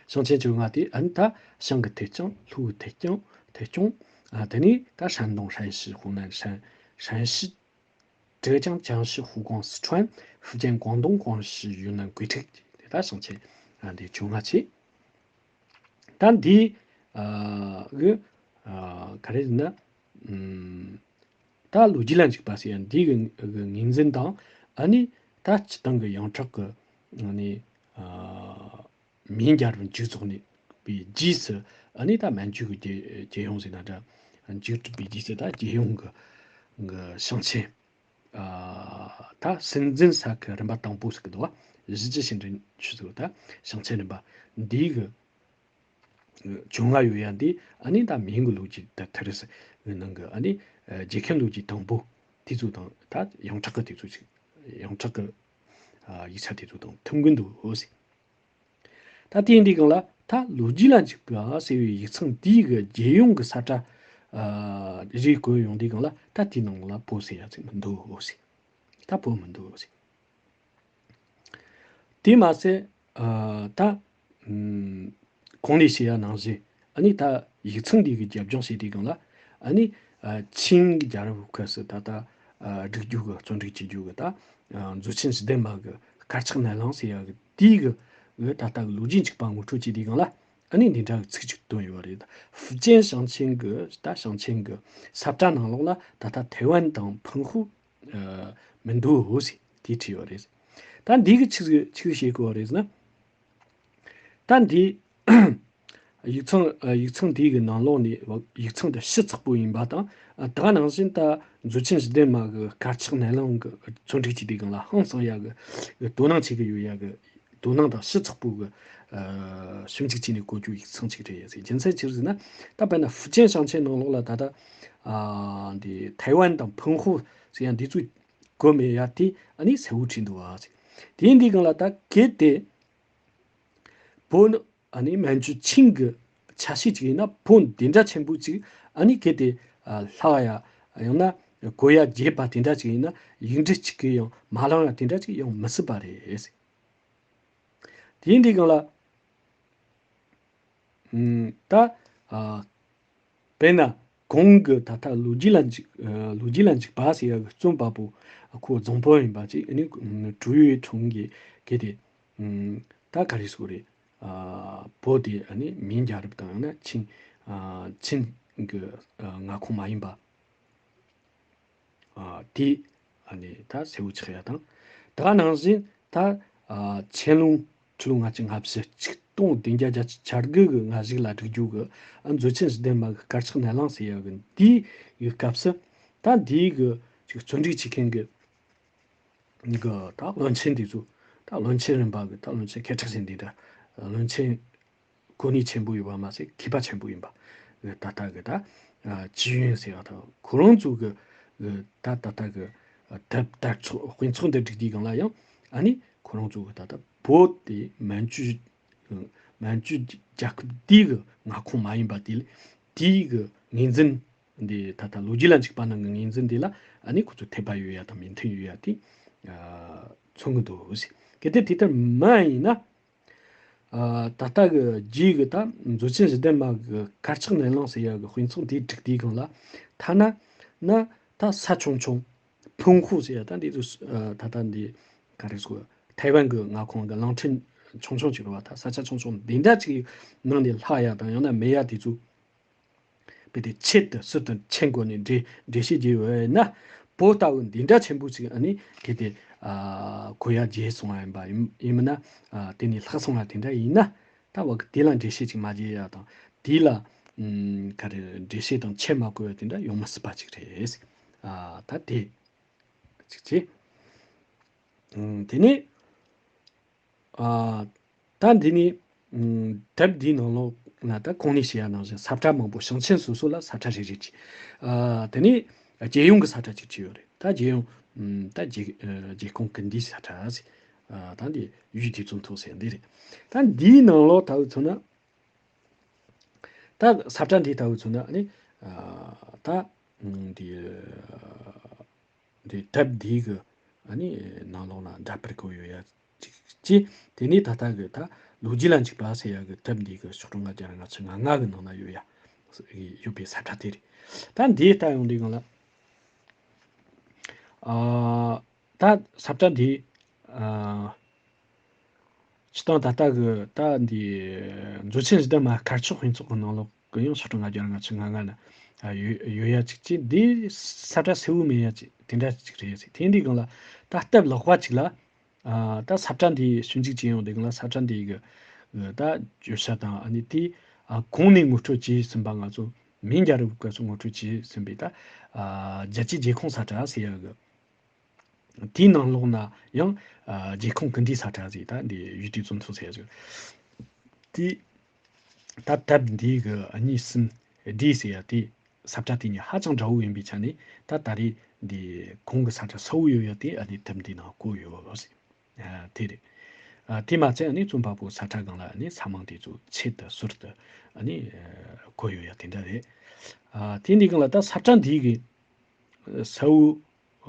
ཞིང་ཆེན་བཅོ་ལྔ་དེ་ཨ་ནི་ད་ཞང་གི་ཐད་ཀྱང་ལྷོའི་ཐད་ཀྱང་ཐད་ཀྱང་ཨ་དེ་ནས་ད་山东山西 湖南山山西 浙江江西 湖广四川 福建广东广西 云南贵州 དེ་ད་ཞིང་ཆེན་ཨ་འདི་བཅོ་ལྔ་ཆེ། ད་འདི་ཨ་གི་ཨ་ག་རེ་ཟེར་ན་ཨམ་ད་ལོ་རྒྱུས་ལ་འཇུག་པ་ཟེར་ཡ་འདི་གི་གི་ངོས་འཛིན་དང་ཨ་ནི་ད་སྤྱི་བཏང་གི་ཡོངས་གྲགས་གི་ཨ་ནི་ཨ་མིང་རྒྱལ་རབས་མཇུག་རྫོགས་ནས་པའི་རྗེས་སུ་ཨ་ནི་ད་མན་ཇུ་གི་རྒྱལ་རྒྱལ་ཡོངས་ཟེར་ན་འདྲ་མཇུག་གྲུབ་པའི་རྗེས་སུ་ད་རྒྱལ་ཡོངས་གི་གི་ཞིང་ཆེན། ཨ་ད་སྲིད་འཛིན་ས་ཁུལ་རིམ་པ་དང་པོ་ཟེར་གི་འདུག་བ། གཞི་བཅུ་ཞིང་འབྲས་ཆུ་ཚོད་ད་ཞིང་ཆེན་རིམ་པ་འདིའི་གི་བཅོ་ལྔ་ཡོད་ཡ་འདི་ཨ་ནི་ད་མིང་གི་ལོ་རྒྱུས་ད་ཐེ་རེ་སི་གི་ནང་གི་ཨ་ནི་རྒྱལ་ཁབ་ལོ་རྒྱུས་དང་པོ་དེ་ཚོ་དང་ད་ཡོངས་གྲགས་གི་དེ་ཚོ་ཅིག་ཡོངས་གྲགས་གི་ཡིག་ཆ་དེ་ཚོ་དང་མཐུན་གི་འདུག་ཟེར། ད་དེ་ཡིན་དུས་སྒང་ལ་ད་ལོ་རྒྱུས་ལ་འཇུག་པ་ཟེར་བའི་ཡིག་ཚང་དེའི་གི་རྒྱལ་ཡོངས་གི་ས་ཁྲ་རེ་བཀོད་ཡོང་དུས་སྒང་ལ་ད་དེའི་ནང་ལ་བོད་ཟེར་ཡ་ཅིག་མི་འདུག་ཟེར། ད་བོད་མི་འདུག་ཟེར། དེ་མ་ཟད་ད་གོང་ནས་བཤད་ཡ་ནང་བཞིན་ཨ་ནི་ད་ཡིག་ཚང་འདི་གི་རྒྱབ་ལྗོངས་བཤད་དུས་སྒང་ལ་ཨ་ནི་ཆིང་རྒྱལ་རབས་སྐབས་སུ་ད་ལྟ་སྒྲིག་རྒྱུ་གི་བརྩོན་འགྲུས་བྱེད་རྒྱུ་གི་ད་མཛོད་ཆེན་ཞི་བདེ་མ་གི་དཀར་ཆག་ནན་ལངས་ཟེར་ཡ་གི་དེའི་གི་ད་ལྟ་གི་ལོ་རྒྱུས་འཇིག་པ་ངོ་སྤྲོད་བྱེད་དུས་སྒང་ལ་ཨ་ནི་འདི་འདྲ་གི་ཚིག་ཅིག་བཏོན་ཡོད་རེད། ཧྥུ་ཅན་ཞིང་ཆེན་གི་ད་ཞིང་ཆེན་གི་ས་བཀྲ་ནང་ལོགས་ལ་ད་ལྟ་ཐའེ་ཝན་དང་ཕུན་ཧུ་མི་འདུག་ཟེར་དེ་བྲིས་ཡོད་རེད། ད་འདི་གི་ཆི་ཆི་བཤད་དགོས་རེད་ཟེར་ན། ད་འདི་ཡིག་ཚང་ཡིག་ཚང་འདི་གི་ནང་ལོགས་ནས་ཡིག་ཚང་དེ་ཕྱི་ཚགས་པོ་ཡིན་པ་དང་ད་ག་ནང་བཞིན་ད་མཛོད་ཆེན་ཞི་བདེ་མ་གི་དཀར་ཆག་ནན་ལངས་གི་བརྩོན་འགྲུས་ཀྱི་དེ་གང་ལ་ཧང་སང་ཡ་གི་དོ་སྣང་བྱེད་གི་ཡོད་ཡ་གི་དོ་སྣང་དང་ཕྱི་ཚགས་པོ་གི་ཞིབ་འཇུག་བྱས་ནས་བཀོད་རྒྱུ་ཡིག་ཚང་ཅིག་རེད་ཡ་ཟེར། རྒྱུ་མཚན་ཅི་རེད་ཟེར་ན་ད་དཔེར་ན་ཧྥུ་ཅན་ཞིང་ཆེན་ནང་ལོགས་ལ་ད་ལྟ་འདི་ཐའེ་ཝན་དང་ཕུན་ཧུ་ཟེར་ཡ་འདི་ཚོ་གོ་མེད་ཡ་དེ་ཨ་ནི་གསལ་བོ་བྲིས་འདུག་བ་ཟེར། དེ་ཡིན་དུས་སྒང་ལ་ད་གལ་ཏེ་བོད་ནི་ཨ་ནི་མན་ཇུ་ཆིང་གི་ཆ་ཤས་ཅིག་ཡིན་ན་བོད་འདི་འདྲ་ཆེན་པོ་ཅིག་ཨ་ནི་གལ་ཏེ་ལྷག་ཡ་ཡང་ན་གོ་ཡ་རྒྱས་པ་དེ་འདྲ་ཅིག་ཡིན་ན་ཡིག་འབྲུ་གཅིག་གིས་ཡང་མ་ལང་ཡ་དེ་འདྲ་ཅིག་ཡོང་མི་སྲིད་པ་རེད། དེ་ཡིན་དུས་སྒང་ལ་ད་དཔེར་ན་གོང་གི་ད་ལྟ་ལོ་རྒྱུས་ལ་འཇིགས་ལོ་རྒྱུས་ལ་འཇིགས་པ་ཟེར་ཡ་གི་རྩོམ་པ་པོ་ཁོ་རྫོང་དཔོན་ཡིན་པ་ཅིག་ཨ་ནི་ཀྲུའུ་ཡུས་ཁྲུང་གིས་གལ་ཏེ་ད་ག་རེ་ཟེར་དགོས་རེད། བོད་དེ་ཨ་ནི་མིང་རྒྱལ་རབས་དང་ཡང་ན་ཆིང་ཆིང་གི་མངའ་ཁོངས་མ་ཡིན་པ། དེ་ཨ་ནི་ད་གསལ་བོ་ཆགས་ཡ་དང་། ད་ག་ནང་བཞིན་ད་ཆན་ལུང་ཆུ་ལུང་ལྔ་བཅུ་ང་བཞི་ཆིག་སྟོང་བདུན་བརྒྱ་བརྒྱད་ཅུ་གྱ་དགུ་གི་སྔ་གཞུག་ལ་བསྒྲིགས་རྒྱུ་གི་མཛོད་ཆེན་ཞི་བདེ་མ་གི་དཀར་ཆག་ནན་ལངས་ཟེར་ཡ་གི་འདིའི་གི་སྐབས་སུ་ད་འདིའི་གི་ཅིག་བརྩོན་འགྲུས་བྱེད་མཁན་གི་གི་ད་བློན་ཆེན་དེ་ཚོ་ད་བློན་ཆེན་རིམ་པ་གི་ད་བློན་ཆེན་མཁས་གྲགས་ཟེར་འདི་འདྲ་བློན་ཆེན་གོ་གནས་ཆེན་པོ་ཡོད་པ་མ་ཟད་མཁས་པ་ཆེན་པོ་ཡིན་པ། ད་ལྟ་གི་ད་ཅི་ཡོན་ཟེར་བ་དང་ཁོ་རང་ཚོ་གི་ད་ད་ལྟ་གི་དེབ་དར་ཚོགས་དཔེ་ཚོགས་འདི་བསྒྲིགས་དུས་སྒང་ལ་ཡང་ཨ་ནི་ཁོ་རང་ཚོ་གི་ད་ལྟ་བོད་དེ་མན་ཇུ་མན་ཇུ་རྒྱལ་ཁབ་འདི་གི་མངའ་ཁོངས་མ་ཡིན་པ་དེ་དེའི་གི་ངོས་འཛིན་འདི་ད་ལྟ་ལོ་རྒྱུས་ལ་འཇིགས་པ་ནང་གི་ངོས་འཛིན་འདི་ལ་ཨ་ནི་ཁོ་ཚོ་འཐད་པ་ཡོད་ཡ་དང་མི་མཐུན་ཡོད་ཡ་དེ་མཚོན་གི་འདུག་ཟེར། གལ་ཏེ་དེ་ལྟར་མ་ཡིན་ན། ཨ་ད་ལྟ་གི་རྗེས་གི་ད་མཛོད་ཆེན་ཞི་བདེ་མ་གི་དཀར་ཆག་ནན་ལངས་ཟེར་ཡ་གི་དཔེ་ཚོགས་འདི་བསྒྲིགས་དུས་སྒང་ལ་ཐ་ན་ན་ད་ས་ཆུང་ཆུང་ཕུང་ཧུ་ཟེར་ཡ་ད་འདི་ཚོ་ཨ་ད་ལྟ་འདི་ག་རེ་ཟེར་ཐའེ་ཝན་གི་མངའ་ཁོངས་གི་གླིང་ཕྲན་ཆུང་ཆུང་ཅིག་རེད་བ། ད་ས་ཆ་ཆུང་ཆུང་འདི་འདྲ་ཅིག་ནང་ནས་ལྷག་ཡ་དང་ཡང་ན་མེད་ཡ་དེ་ཚོ། དཔེ་དེ་ཆེད་དུ་སྲིད་དུ་ཆེན་སྐོར་ནས་འགྲེལ་འགྲེལ་བཤད་བགྱིས་ཡོད་ན། བོད་ལྟ་བུ་འདི་འདྲ་ཆེན་པོ་ཅིག་ཨ་ནི་གལ་ཏེ་ཨ་གོ་ཡ་བརྗེད་སོང་བ་ཡིན་པ་ཡིན་ཡིན་མིན་ན་ཨ་དེ་ནས་ལྷག་སོང་བ་དེ་འདྲ་ཡིན་ན། ད་བ་གི་དེ་ལ་འགྲེལ་བཤད་ཅིག་མ་བགྱིས་ཡ་དང་དེ་ལ་ཨུམ་ག་རེ་འགྲེལ་བཤད་དང་ཆེད་མ་བཀོད་ཡ་དེ་འདྲ་ཡོང་མི་སྲིད་པ་ཅིག་རེད། ཨ་ད་དེ་ཅིག་བྱས། ཨུམ་དེ་ནས། ཨ་ད་འདི་ནི་ཨུམ་དེབ་འདིའི་ནང་ལོགས་ན་ད་གོང་ནས་བཤད་ཡ་ནང་བཞིན་ས་བཀྲ་མང་པོ་ཞིང་ཆེན་སོ་སོ་ལ་ས་བཀྲ་རེ་རེ་ཅིག་ཨ་དེ་ནས་རྒྱལ་ཡོངས་ཀྱི་ས་བཀྲ་ཅིག་ཅིག་ཡོད་རེད། ད་རྒྱལ་ཡོངས་ཨུམ་ད་རྒྱལ་ཨ་རྒྱལ་ཁོངས་ཀྱི་འདིའི་ས་བཀྲ་ཟེར། ཨ་ད་འདི་ཡུལ་དུས་གཙོ་མཐོ་ཟེར་འདི་རེད། ད་འདིའི་ནང་ལོགས་ལྟ་བུ་མཚོན་ན། ད་ས་བཀྲ་འདི་ལྟ་བུ་མཚོན་ན་ནི་ཨ་ད་ཨུམ་འདི། འདི་དེབ་འདིའི་གི་ཨ་ནི་ནང་ལོགས་ན་འདྲ་པར་བཀོད་ཡོད་ཡ་ཅིག་ཅི། དེ་ནས་ད་ལྟ་གི་ད་ལོ་རྒྱུས་ལ་འཇིགས་པ་ཟེར་ཡ་གི་དེབ་འདིའི་གི་ཤོག་གྲངས་ལྔ་བརྒྱ་ལྔ་བཅུ་ང་ལྔ་གི་ནང་ན་ཡོད་ཡ་ཡོད་པའི་ས་བཀྲ་དེ་རེད། ད་འདི་ལྟ་ཡོང་དུས་སྒང་ལ་ཨ་ད་ས་བཀྲ་འདི་ཨ་སྤྱིར་བཏང་ད་ལྟ་གི་ད་འདི་མཛོད་ཆེན་ཞི་བདེ་མ་དཀར་ཆག་དཔེ་ཚོགས་ཀྱི་ནང་ལོགས་གི་ཡང་ཤོག་གྲངས་ལྔ་བརྒྱ་ལྔ་བཅུ་ང་ལྔ་ན་ཡོད་ཡོད་ཡ་ཅིག་ཅིག་འདི་ས་བཀྲ་གསལ་བོ་མེད་ཡ་ཅིག་དེ་འདྲ་ཅིག་རེད་ཟེར། དེ་འདི་སྒང་ལ་ད་སྟབས་ལེགས་པ་ཅིག་ལ་ད་ས་བཀྲ་འདི་ཞིབ་འཇུག་བྱེད་ཡོང་དུས་སྒང་ལ་ས་བཀྲ་འདི་གི་ད་བརྗོད་བྱ་དང་ཨ་ནི་དེ་གོང་ནས་ངོ་སྤྲོད་བྱས་ཟིན་པ་ང་ཚོ་མིང་རྒྱལ་རབས་སྐབས་སུ་ངོ་སྤྲོད་བྱས་ཟིན་པའི་ད་རྒྱལ་སྤྱིའི་རྒྱལ་ཁོངས་ས་བཀྲ་ཟེར་ཡ་གི་དེའི་ནང་ལོགས་ན་ཡང་ཨ་རྒྱལ་ཁོངས་ཀུན་བདེའི་ས་ཁྲ་ཟེར། ད་འདི་ཡུས་ཏི་བཙུན་ཐུང་ཟེར་ཡ་ཟིག་དེ་ད་དེབ་འདི་གི་གཉིས་གསུམ་བདེ་ཟེར་ཡ་དེ་ས་ཁྲ་དེ་གཉིས་ཧ་ཅང་འདྲ་བོ་ཡིན་པའི་ཆ་ནས། ད་ད་རེས་འདི་གོང་གི་ས་ཁྲ་གསལ་བོ་ཡོད་ཡ་དེ་ཨ་ནི་དེབ་འདིའི་ནང་བཀོད་ཡོད་ཟེར། ཨ་དེ་རེད། ཨ་དེ་མ་ཚད་ཨ་ནི་རྩོམ་པ་པོའི་ས་ཁྲ་སྒང་ལ་ཨ་ནི་ས་མིང་དེ་ཚོ་ཆེད་དུ་ཟུར་དུ་ཨ་ནི་ཨ་བཀོད་ཡོད་ཡ་དེ་འདྲ་རེད། ཨ་དེ་འདི་སྒང་ལ་ད་ས་ཁྲ་འདི་གི་ཨ་གསལ་བོ་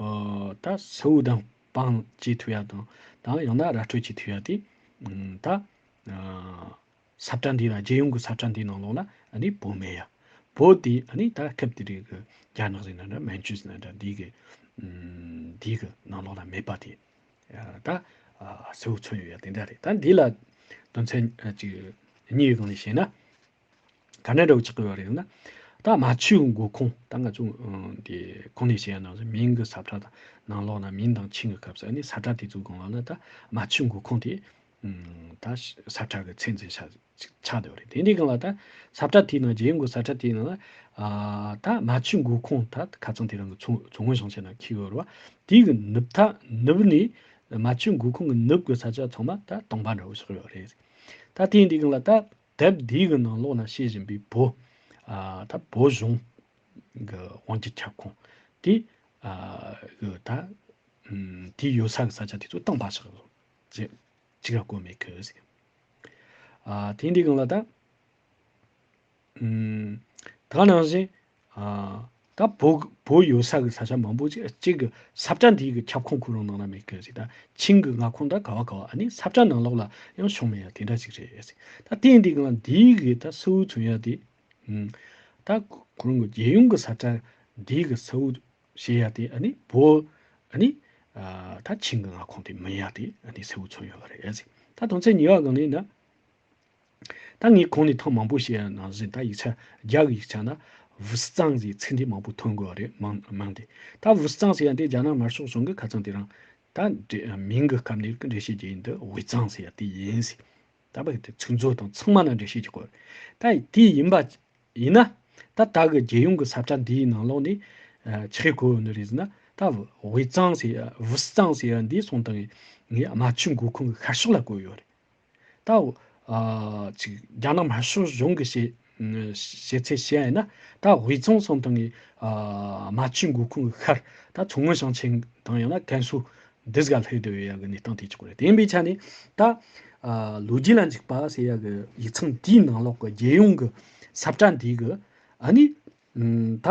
ཨ་ད་གསལ་བོ་དང་དཔང་བྱེད་ཐུབ་ཡ་དང་། དང་ཡང་ན་ར་སྤྲོད་བྱེད་ཐུབ་ཡ་དེ་ཨ་ད་ཨ་ས་ཁྲ་འདི་ལ། རྒྱལ་ཡོངས་ཀྱི་ས་ཁྲ་འདིའི་ནང་ལོགས་ལ་ཨ་ནི་བོད་མེད་ཡ། བོད་དེ་ཨ་ནི་ད་སྐབས་དེ་དུས་ཀྱི་རྒྱ་ནག་ཟེར་ན་འདྲ། མན་ཇུ་ཟེར་ན་འདྲ། འདི་གི་ཨ་འདི་གི་ནང་ལོགས་ལ་མེད་པ་དེ་ཨ་ད་ཨ་གསལ་བོ་མཚོན་ཡོད་ཡ་དེ་འདྲ་རེད། ད་འདི་ལ་དོན་ཚན་ཨ་ཅིག་གཉིས་ཡོད་གང་ལས་བཤད་ན། ག་འདྲ་འདྲ་བོ་ཆགས་ཀྱི་ཡོད་རེད་ཟེར་ན། ད་རྨ་ཆུའི་མགོ་ཁུངས། ད་ང་ཚོ་ཨ་འདི་གོང་ནས་བཤད་ཡ་ནང་བཞིན་མིང་གི་ས་ཁྲ་དང་ནང་ལོགས་ན་མིང་དང་ཆིངས་ཀྱི་སྐབས་སུ་ཨ་ནི་ས་ཁྲ་དེ་ཚོའི་སྒང་ལ་ན་ད་རྨ་ཆུའི་མགོ་ཁུངས་དེ་ཨ་ད་ས་ཁྲ་གི་ཚད་འཛིན་བྱ་ཆགས་བསྡད་པ་རེད། དེ་འདྲའི་སྒང་ལ་ད་ས་ཁྲ་དེའི་ནང་། རྒྱལ་ཡོངས་ཀྱི་ས་ཁྲ་དེའི་ནང་ལ་ཨ་ད་རྨ་ཆུའི་མགོ་ཁུངས། ད་ཁ་སང་དེ་རིང་གི་མཚོ་མཚོ་སྔོན་ཞིང་ཆེན་ནང་འཁེལ་ཡོད་རེད་བ། དེའི་གི་ནུབ་མཐའ་ནུབ་ནས། རྨ་ཆུའི་མགོ་ཁུངས་ཀྱི་ནུབ་ཀྱི་ས་ཆ་ཚང་མ་ད་དང་པོ་འདྲ་བོ་ཆགས་ཡོད་རེད། ད་དེ་འདི་སྒང་ལ་ད་དེབ་འདི་གི་ནང་ལོགས་ན་བཤད་བཞིན་པའི་བོད་ཨ་ད་བོད་གཞུང་གི་དབང་སྒྱུར་ཁྱབ་ཁོངས་དེ་ཨ་གི་ད་ཨམ་དེའི་ཡོད་ས་གི་ས་ཆ་དེ་ཚོ་དང་པོ་ཆགས་ཡོད་ཅེས་གཅིག་ལ་བཀོད་མེད་གི་ཟེར། ཨ་དེ་འདི་སྒང་ལ་ད་ཨམ་ད་ག་ནང་བཞིན་ཨ་ད་བོད་བོད་ཡོད་ས་གི་ས་ཆ་མང་པོ་ཅིག་གཅིག་གི་ས་ཁྲ་འདི་གི་ཁྱབ་ཁོངས་ཁོ་རང་ནང་ན་མེད་གི་ཟེར། ད་ཆིངས་གི་མངའ་ཁོངས་ད་ག་བ་ག་བ་ཨ་ནི་ས་ཁྲ་ནང་ལོགས་ལ་ཡང་བྱུང་མེད་ཡ་དེ་འདྲ་ཅིག་རེད་ཟེར། ད་དེ་འདི་སྒང་ལ་འདི་གི་ད་གསལ་བོ་མཚོན་ཡ་དེ་ཨམ་ད་ཁོ་རང་གི་རྒྱལ་ཡོངས་ཀྱི་ས་ཁྲ་འདི་གི་གསལ་བོ་བཤད་ཡ་དེ་ཨ་ནི་བོད་ཨ་ནི་ཨ་ད་ཆིངས་ཀྱི་མངའ་ཁོངས་དེ་མིན་ཡ་དེ་ཨ་ནི་གསལ་བོ་མཚོན་ཡོད་པ་རེད་ཟེར། ད་དོན་ཚན་གཉིས་པ་སྒང་ནས་ན། ད་ངས་གོང་ནས་ཐེངས་མང་པོ་བཤད་ཡ་ནང་བཞིན། ད་ཡིག་ཆ་རྒྱ་གི་ཡིག་ཆ་ན་ཝུའུ་ཙང་ཟེར་ཚིག་འདི་མང་པོ་ཐོན་གོ་བ་རེད། མང་མང་དེ། ད་ཝུའུ་ཙང་ཟེར་ཡ་འདི་རྒྱ་ནག་དམར་ཤོག་གཞུང་གི་ཁ་སང་དེ་རིང་ད་འགྲེལ་མིང་གི་སྐབས་ནས་འགྲེལ་བཤད་བརྒྱབ་ཡིན། འདི་ཝེ་ཙང་ཟེར་ཡ་དེ་ཡིན་ཟེར། ད་བར་དེ་ཚིག་མཛོད་དང་ཚང་མ་ན་འགྲེལ་བཤད་ཀྱི་སྐོར། ད་དེ་ཡིན་པ་ཡིན་ན། ད་ད་གི་རྒྱལ་ཡོངས་ཀྱི་ས་ཁྲ་འདིའི་ནང་ལོགས་ནས་ཨ་ཆི་གི་གོ་ནི་རེད་ཟེར་ན། ད་ཝེ་ཙང་ཟེར་ཡ་ཝུའུ་ཙང་ཟེར་ཡ་འདི་སོང་དང་ངས་རྨ་ཆུ་མགོ་ཁུངས་ཀྱི་ཤར་ཕྱོགས་ལ་བཀོད་ཡོད་རེད། ད་ཨ་ཅིག་རྒྱ་ནག་དམར་ཤོག་གཞུང་གི་བཤད་བཤད་ཚུལ་བཤད་ཡ་ཡིན་ན། ད་ཝེ་ཙང་སོང་དང་ངས་ཨ་རྨ་ཆུ་མགོ་ཁུངས་ཀྱི་ཤར། ད་མཚོ་སྔོན་ཞིང་ཆེན་དང་ཡང་ན་ཀན་སུའུ་འདི་ཟིག་ག་སླེབས་བསྡད་ཡོད་ཡ་གི་གནས་སྟངས་དེ་ཆགས་ཀྱི་རེད། དེ་ཡིན་པའི་ཆ་ནས་ད་ཨ་ལོ་རྒྱུས་ལ་འཇུག་པ་ཟེར་ཡ་གི་ཡིག་ཚང་འདིའི་ནང་ལོགས་ཀྱི་རྒྱལ་ཡོངས་ཀྱི་ས་ཁྲ་འདི་གི་ཨ་ནི་ཨམ་ད་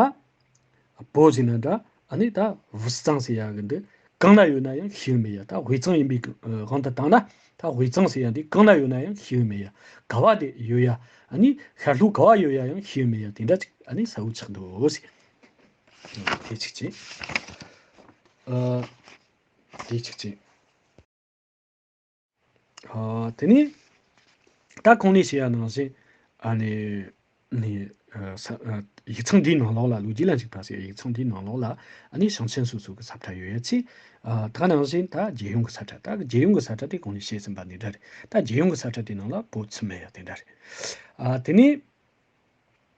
བོད་ཟེར་ན་འདྲ། ཨ་ནི་ད་ཝུའུ་ཙང་ཟེར་ཡ་གི་འདི་གང་ན་ཡོད་ན་ཡང་ཤེས་ཀྱི་མེད་ཡ། ད་ཝེ་ཙང་ཡིན་པའི་དབང་དུ་བཏང་ན། ད་ཝེ་ཙང་ཟེར་ཡ་འདི་གང་ན་ཡོད་ན་ཡང་ཤེས་ཀྱི་མེད་ཡ། ག་བ་དེ་ཡོད་ཡ། ཨ་ནི་ཤར་ལྷོ་ག་བ་ཡོད་ཡ་ཡང་ཤེས་ཀྱི་མེད་ཡ། དེ་འདྲ་ཅིག་ཨ་ནི་གསལ་བོ་ཆགས་འདུག་ཟེར། དེ་གཅིག་བྱས། ཨ་དེ་གཅིག་བྱས། ཨ་དེ་ནས་ད་གོང་ནས་བཤད་ཡ་ནང་བཞིན་ཨ་ནི་ནི་ཨ་ས་ཨ་ཡིག་ཚང་འདིའི་ནང་ལོགས་ལ། ལོ་རྒྱུས་ལ་འཇུག་པ་ཟེར་ཡིག་ཚང་འདིའི་ནང་ལོགས་ལ་ཨ་ནི་ཞིང་ཆེན་སོ་སོ་གི་ས་ཁྲ་ཡོད་ཡ་ཆེ། ཨ་ད་ག་ནང་བཞིན་ད་རྒྱལ་ཡོངས་ཀྱི་ས་ཁྲ། ད་རྒྱལ་ཡོངས་ཀྱི་ས་ཁྲ་དེ་གོང་ནས་བཤད་ཟིན་པ་འདི་འདྲ་རེད། ད་རྒྱལ་ཡོངས་ཀྱི་ས་ཁྲ་དེའི་ནང་ལ་བོད་ཚུད་མེད་ཡ་དེ་འདྲ་རེད། ཨ་དེ་ནས་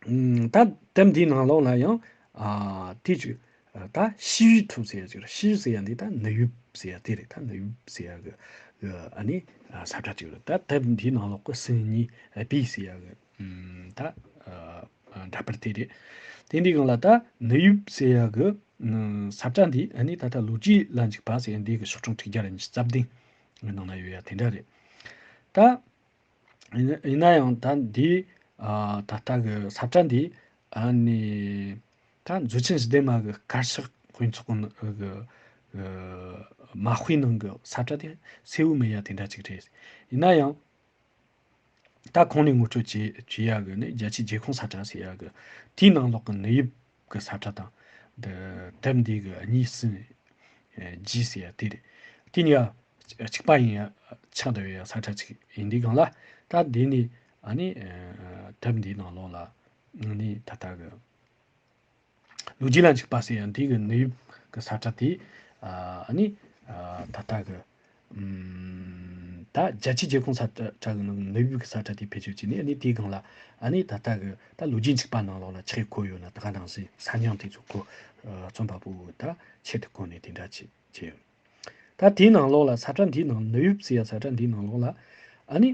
ཨམ་ད་དེབ་འདིའི་ནང་ལོགས་ལ་ཡང་ཨ་དེ་ཅིག་ད་西域图ཟེར་ཡ་ཅིག་རེད།西域ཟེར་ཡ་འདི་ད་ནུབ་ཡུལ་ཟེར་ཡ་དེ་རེད། ད་ནུབ་ཡུལ་ཟེར་ཡ་གི་གི་ཨ་ནི་ཨ་ས་ཁྲ་ཅིག་རེད། ད་དེབ་འདིའི་ནང་ལོགས་ཀྱི་སུན་ཉི་པི་ཟེར་ཡ་གི་ཨམ་ད་ཨ་འདྲ་པར་དེ་རེད། དེ་འདི་སྒང་ལ་ད་ནུབ་ཡུལ་ཟེར་ཡ་གི་ཨམ་ས་ཁྲ་འདི་ཨ་ནི་ད་ལྟ་ལོ་རྒྱུས་ལ་འཇུག་པ་ཟེར་ཡ་འདི་གི་ཤོག་གྲངས་དྲུག་བརྒྱ་རེ་ཉི་ཤུ་རྩ་བདུན་གི་ནང་ན་ཡོད་ཡ་དེ་འདྲ་རེད། ད་ཡིན་ན་ཡིན་ན་ཡང་ད་འདི་ཨ་ད་ལྟ་གི་ས་ཁྲ་འདི་ཨ་ནི་ད་མཛོད་ཆེན་ཞི་བདེ་མ་གི་དཀར་ཆག་དཔེ་ཚོགས་གི་གི་གི་མ་དཔེའི་ནང་གི་ས་ཁྲ་དེ་གསལ་བོ་མེད་ཡ་དེ་འདྲ་ཅིག་རེད། ཡིན་ན་ཡང་ད་གོང་ནས་ངོ་སྤྲོད་བྱེད་བྱེད་ཡ་གི་ནི་རྒྱལ་སྤྱིའི་རྒྱལ་ཁོངས་ས་ཁྲ་ཟེར་ཡ་གི་དེའི་ནང་ལོགས་གི་ནུབ་ཡུལ་གི་ས་ཁྲ་དང་། འདི་དེབ་འདི་གི་གཉིས་སུ་ཇི་ཟེར་ཡ་དེ་རེད། དེ་གཉིས་ཀ་གཅིག་པ་ཡིན་ཡ་ཆགས་བསྡད་ཡོད་ཡ་ས་ཁྲ་ཅིག་ཡིན་དུས་སྒང་ལ། ད་འདི་ནི་ཨ་ནི་དེབ་འདིའི་ནང་ལོགས་ལ་ནི་ད་ལྟ་གི་ལོ་རྒྱུས་ལ་འཇུག་པ་ཟེར་ཡ་འདི་གི་ནུབ་ཡུལ་གི་ས་ཁྲ་དེ་ཨ་ནི་ད་ལྟ་གི་ཨམ་ད་རྒྱལ་སྤྱིའི་རྒྱལ་ཁོངས་ས་ཁྲ་གི་ནང་ནུབ་ཡུལ་གི་ས་ཁྲ་དེ་བེད་སྤྱོད་བྱས་ནས། ཨ་ནི་དེའི་སྒང་ལ་ཨ་ནི་ད་ལྟ་གི་ད་ལོ་རྒྱུས་འཇུག་པ་ནང་ལོགས་ལ་ཆི་གི་བཀོད་ཡོད་ན། ད་ག་ནང་བཞིན་ས་མིང་དེ་ཚོ་བཀོད། རྩོམ་པ་པོ་ད་ཆེད་དུ་བཀོད་ནས་དེ་འདྲ་བྱས་བྱས་ཡོད། ད་དེའི་ནང་ལོགས་ལ་ས་ཁྲ་འདིའི་ནང་ནུབ་ཡུབ་ཟེར་ཡ་ས་ཁྲ་འདིའི་ནང་ལོགས་ལ་ཨ་ནི་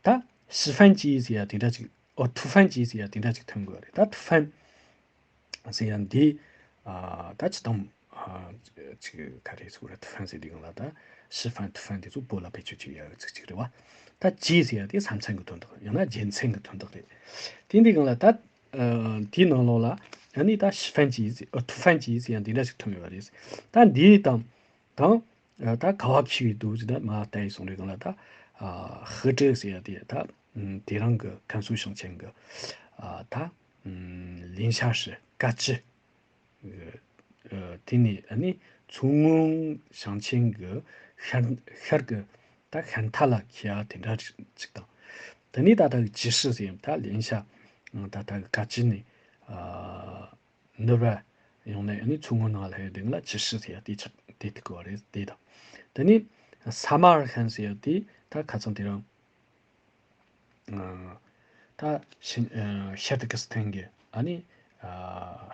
ད་ཧྲི་ཧྥན་ཅི་ཟེར་ཡ་དེ་འདྲ་ཅིག་ཨོ་ཐུ་ཧྥན་ཅི་ཟེར་ཡ་དེ་འདྲ་ཅིག་ཐོན་དགོས་རེད། ད་ཐུ་ཧྥན་ཟེར་ཡ་འདི་ཨ་ད་ཅི་དང་ཨ་ཅིག་ག་རེ་ཟེར་དགོས་རེད། ཐུ་ཧྥན་ཟེར་དུས་སྒང་ལ་ད་ཧྲི་ཧྥན་ཐུ་ཧྥན་དེ་ཚོ་བོད་ལ་བེད་སྤྱོད་བྱེད་ཡ་ཚིག་ཅིག་རེད་བ། ད་ཅི་ཟེར་ཡ་དེ་ས་མཚམས་ཀྱི་དོན་དག་ཡང་ན་རྒྱལ་མཚམས་ཀྱི་དོན་དག་རེད། དེ་འདི་སྒང་ལ་ད་ཨ་དེའི་ནང་ལོགས་ལ་ཨ་ནི་ད་ཧྲི་ཧྥན་ཅི་ཟེར་ཨ་ཐུ་ཧྥན་ཅི་ཟེར་ཡ་འདི་འདྲ་ཞིག་ཐོན་ཡོད་པ་རེད། ད་འདི་དང་དང་ཨ་ད་ག་བ་ཁྱི་བའི་དུ་ཟེར་ན་མ་ལྟ་ཡི་སོང་རེད་སྒང་ལ་ད་ཨ་ཧི་ཀྲི་ཟེར་ཡ་དེ་ད་ཨ་དེ་རང་གི་ཀན་སུའུ་ཞིང་ཆེན་གི་ཨ་ད་ཨ་ལིན་ཤ་ཧྲི་ཀ་ཅི་ཨ་དེ་ནས་ཨ་ནི་མཚོ་སྔོན་ཞིང་ཆེན་གི་ཤར་ཤར་གི་ད་ཤར་མཐའ་ལ་ཁྱི་ཡ་དེ་འདྲ་ཅིག་དང་། དེ་ནས་ད་ལྟ་གི་ཅི་ཧྲི་ཟེར་ཡ་ད་ལིན་ཤ་ཨ་ད་ལྟ་གི་ཀ་ཅི་ནས་ཨ་ནུབ་ར་ཡོང་ནས་ཨ་ནི་མཚོ་སྔོན་ནང་ལ་ཡོད་དེ་ལ་ཅི་ཧྲི་ཟེར་ཡ་དེ་ཆགས་དེ་ཐུག་གི་བ་རེད། དེ་དང་དེ་ནས་ས་མར་ཧན་ཟེར་ཡ་དེ་ད་ཁ་ཚང་དེ་རང་ཨ་ད་ཤི་ཨ་ཤར་ཏུར་ཀི་སི་ཐན་གི་ཨ་ནི་ཨ་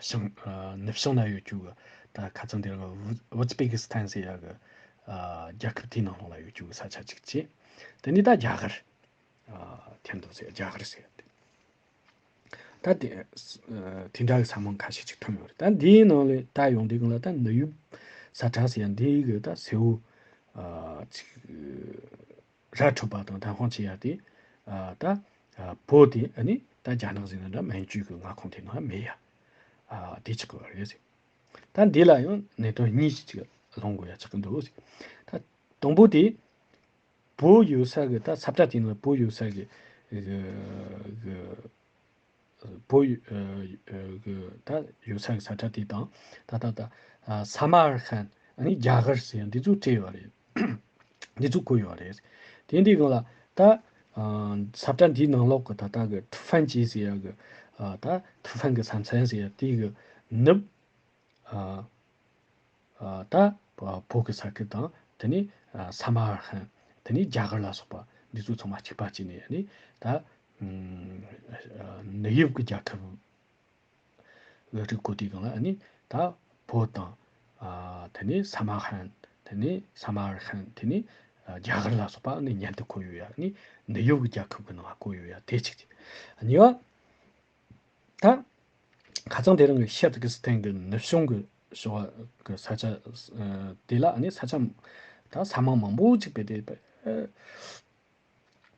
ཞང་ཨ་ནུབ་བྱང་ན་ཡོད་རྒྱུ་གི་ད་ཁ་ཚང་དེ་རང་ཨུ་ཨུ་ཛི་པེ་ཀི་སི་ཐན་ཟེར་ཡ་གི་ཨ་རྒྱལ་ཁབ་དེའི་ནང་ལོགས་ལ་ཡོད་རྒྱུ་གི་ས་ཆ་གཅིག་བྱས། དེ་ནས་ད་རྒྱ་གར་ཨ་ཐེན་ཐོག་ཟེར་རྒྱ་གར་ཟེར་ཡ་དེ། ད་དེ་ཨ་དེ་འདྲ་གི་ས་མིང་ཁ་ཤས་ཅིག་ཐོན་ཡོད་རེད། ད་འདིའི་ནང་ལས་ད་ཡོང་དུས་སྒང་ལ་ད་ནུབ་ཡུལ་ས་ཁྲ་ཟེར་ཡ་འདི་གི་ད་སེའུ་ཨ་ཅིག་ར་འཕྲོད་པ་དང་ད་ཧོང་ཆེ་ཡ་དེ་ཨ་ད་ཨ་བོད་དེ་ཨ་ནི་ད་རྒྱ་ནག་ཟེར་ན་འདྲ་མན་ཇུ་གི་མངའ་ཁོངས་དེ་ནང་མེད་ཡ་ཨ་དེ་ཆགས་ཀྱི་རེད་ཟེར། ད་འདི་ལ་ཡང་གནད་དོན་གཉིས་ཅིག་སློང་དགོས་ཡ་ཆགས་ཀྱི་འདུག་ཟེར། ད་དང་པོ་དེ་བོད་ཡོད་ས་གི་ད་ས་ཁྲ་དེ་ནང་བོད་ཡོད་ས་གི་གི་གི་བོད་ཡོད་ཨ་ཨ་གི་ད་ཡོད་ས་གི་ས་ཁྲ་དེ་དང་ད་ད་ད་ཨ་ས་མར་ཁན་ཨ་ནི་རྒྱ་གར་ཟེར་ཡ་འདི་ཚོ་བྲིས་ཡོད་རེད། འདི་ཚོ་བཀོད་ཡོད་རེད། དེ་འདི་སྒང་ལ་ད་ཨ་ས་ཁྲ་འདིའི་ནང་ལོགས་གི་ད་ལྟ་གི་ཐུ་ཧྥན་ཅི་ཟེར་ཡ་གི་ཨ་ད་ཐུ་ཧྥན་གི་ས་མཚམས་ཟེར་ཡ་དེ་གི་ནུབ་ཨ་ཨ་ད་བོད་ཀྱི་ས་ཁུལ་དང་དེ་ནས་ཨ་ས་མར་ཁན་དེ་ནས་རྒྱ་གར་ལ་སོགས་པ་འདི་ཚོ་ཚང་མ་གཅིག་པ་གཅིག་ནས་ནི་ད་ཨ་ནུབ་ཡུལ་གྱི་རྒྱལ་ཁབ་ལ་རིགས་བཀོད་དེའི་སྒང་ལ་ནི་ད་བོད་དང་ཨ་དེ་ནས་ས་མར་ཁན་དེ་ནས་ས་མར་ཁན་དེ་ནས་ཨ་རྒྱ་གར་ལ་སོགས་པ་ནི་མཉམ་དུ་བཀོད་ཡོད་ཡ་ནི་ནུབ་ཡུལ་གྱི་རྒྱལ་ཁབ་ཀྱི་ནང་ལ་བཀོད་ཡོད་ཡ་དེ་གཅིག་གཅིག་གཉིས་པ། ད་ཁ་སང་དེ་རིང་གི་ཤར་ཏུར་ཀི་སི་ཐན་གི་ནུབ་བྱང་གི་ཕྱོགས་གི་ས་ཆ་ཨ་དེ་ལ་ནི་ས་ཆ་ད་ས་མིང་མང་པོ་ཅིག་སྤེལ་ཏེ་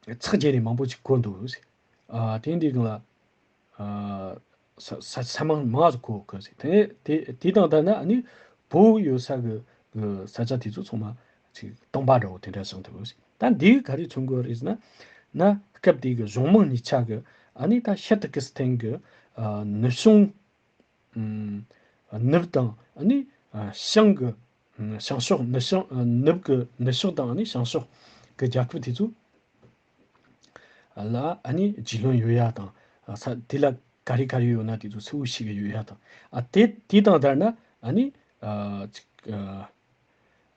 ཨ་ཚིག་བརྗེས་ནས་མང་པོ་ཅིག་བཀོད་འདུག་ཟེར། ཨ་དེ་འདི་སྒང་ལ་ཨ་ས་ས་ས་མིང་མང་ཟིག་བཀོད་གི་ཟེར། དེ་དེ་དེ་དང་ལྡན་ན་ནི་བོད་ཡོད་ས་གི་གི་ས་ཆ་དེ་ཚོ་ཚང་མ་ཅིག་སྟོང་པ་འདྲ་བོ་དེ་འདྲ་བྱུང་འདུག་ཟེར། ད་འདི་ག་རེ་མཚོན་གི་རེད་ཟེར་ན། ན་སྐབས་དེ་གི་གཞུང་མང་གཉིས་ཆ་གི་ཨ་ནི་ད་ཤར་ཏུར་ཀི་སི་ཐན་གི་ཨ་ནུབ་བྱང་ཨ་ནུབ་དང་ཨ་ནི་ཨ་བྱང་གི་ཨ་བྱང་ཕྱོགས་ནུབ་བྱང་ཨ་ནུབ་གི་ནུབ་ཕྱོགས་དང་ཨ་ནི་བྱང་ཕྱོགས་གི་རྒྱལ་ཁབ་དེ་ཚོ་ལ་ཨ་ནི་རྒྱུས་ལོན་ཡོད་ཡ་དང་ཨ་ས་དེ་ལ་ག་རེ་ག་རེ་ཡོད་ན་དེ་ཚོ་གསལ་བོ་ཤེས་གི་ཡོད་ཡ་དང་ཨ་དེ་དེ་དང་ལྡན་ན་ཨ་ནི་ཨ་ཅིག་ཨ།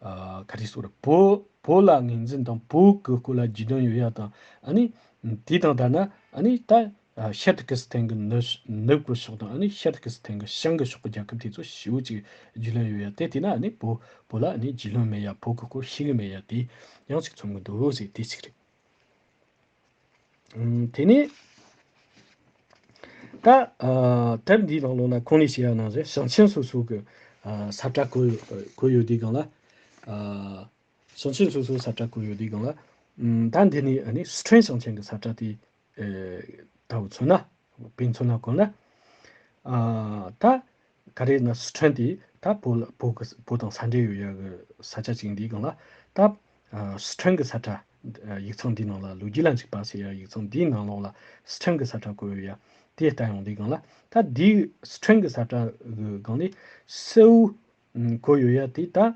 ཨ་ག་རེ་ཟེར་བོད་བོད་ལ་ངོས་འཛིན་དང་བོད་ཀྱི་སྐོར་ལ་རྒྱུས་ལོན་ཡོད་ཡ་དང་ཨ་ནི་དེ་དང་ལྡན་ན་ཨ་ནི་ད་ཨ་ཤར་ཏུར་ཀི་སི་ཐན་གྱི་ནུབ་ནུབ་ཀྱི་ཕྱོགས་དང་ཨ་ནི་ཤར་ཏུར་ཀི་སི་ཐན་གྱི་བྱང་གི་ཕྱོགས་ཀྱི་རྒྱལ་ཁབ་དེ་ཚོ་ཞེ་པོ་ཅིག་རྒྱུས་ལོན་ཡོད་ཡ་དེ་དེ་ན་ཨ་ནི་བོད་བོད་ལ་ཨ་ནི་རྒྱུས་ལོན་མེད་ཡ་བོད་ཀྱི་སྐོར་ཤེས་གི་མེད་ཡ་དེ་ཡང་ཅིག་མཚོན་གི་འདུག་ཟེར་དེ་ཅིག་རེད། ཨུམ། དེ་ནས་ད་ཨ་དེབ་འདིའི་ནང་ལོགས་ལ་གོང་ནས་བཤད་ཡ་ནང་བཞིན་ཞིང་ཆེན་སོ་སོ་གི་ཨ་ས་བཀྲ་བཀོད་བཀོད་ཡོད་དུས་སྒང་ལ་ཨ་ཞིང་ཆེན་སོ་སོའི་ས་བཀྲ་བཀོད་ཡོད་དུས་སྒང་ལ་ཨུམ། ད་འདི་ནས་ཨ་ནི་སི་ཁྲོན་ཞིང་ཆེན་གི་ས་བཀྲ་དེ་ཨེ་ལྟ་བུ་མཚོན་ན་དཔེ་མཚོན་ན་བཀོད་ན་ཨ་ད་ག་རེ་ན་སི་ཁྲོན་དེ་ད་བོད་ལ་བོད་གི་བོད་དང་ས་འབྲེལ་ཡོད་ཡ་གི་ས་ཆ་ཅིག་འདིའི་སྒང་ལ་ད་ཨ་སི་ཁྲོན་གི་ས་བཀྲ་ཡིག་ཚང་འདིའི་ནང་ལ་ལོ་རྒྱུས་ལ་འཇུག་པ་ཟེར་ཡ་ཡིག་ཚང་འདིའི་ནང་ལོགས་ལ་སི་ཁྲོན་གི་ས་བཀྲ་བཀོད་ཡོད་ཡ་དེ་ལྟ་ཡོང་དུས་སྒང་ལ་ད་འདིའི་སི་ཁྲོན་གི་ས་བཀྲ་གི་སྒང་ནས་གསལ་བོ་བཀོད་ཡོད་ཡ་དེ་ད།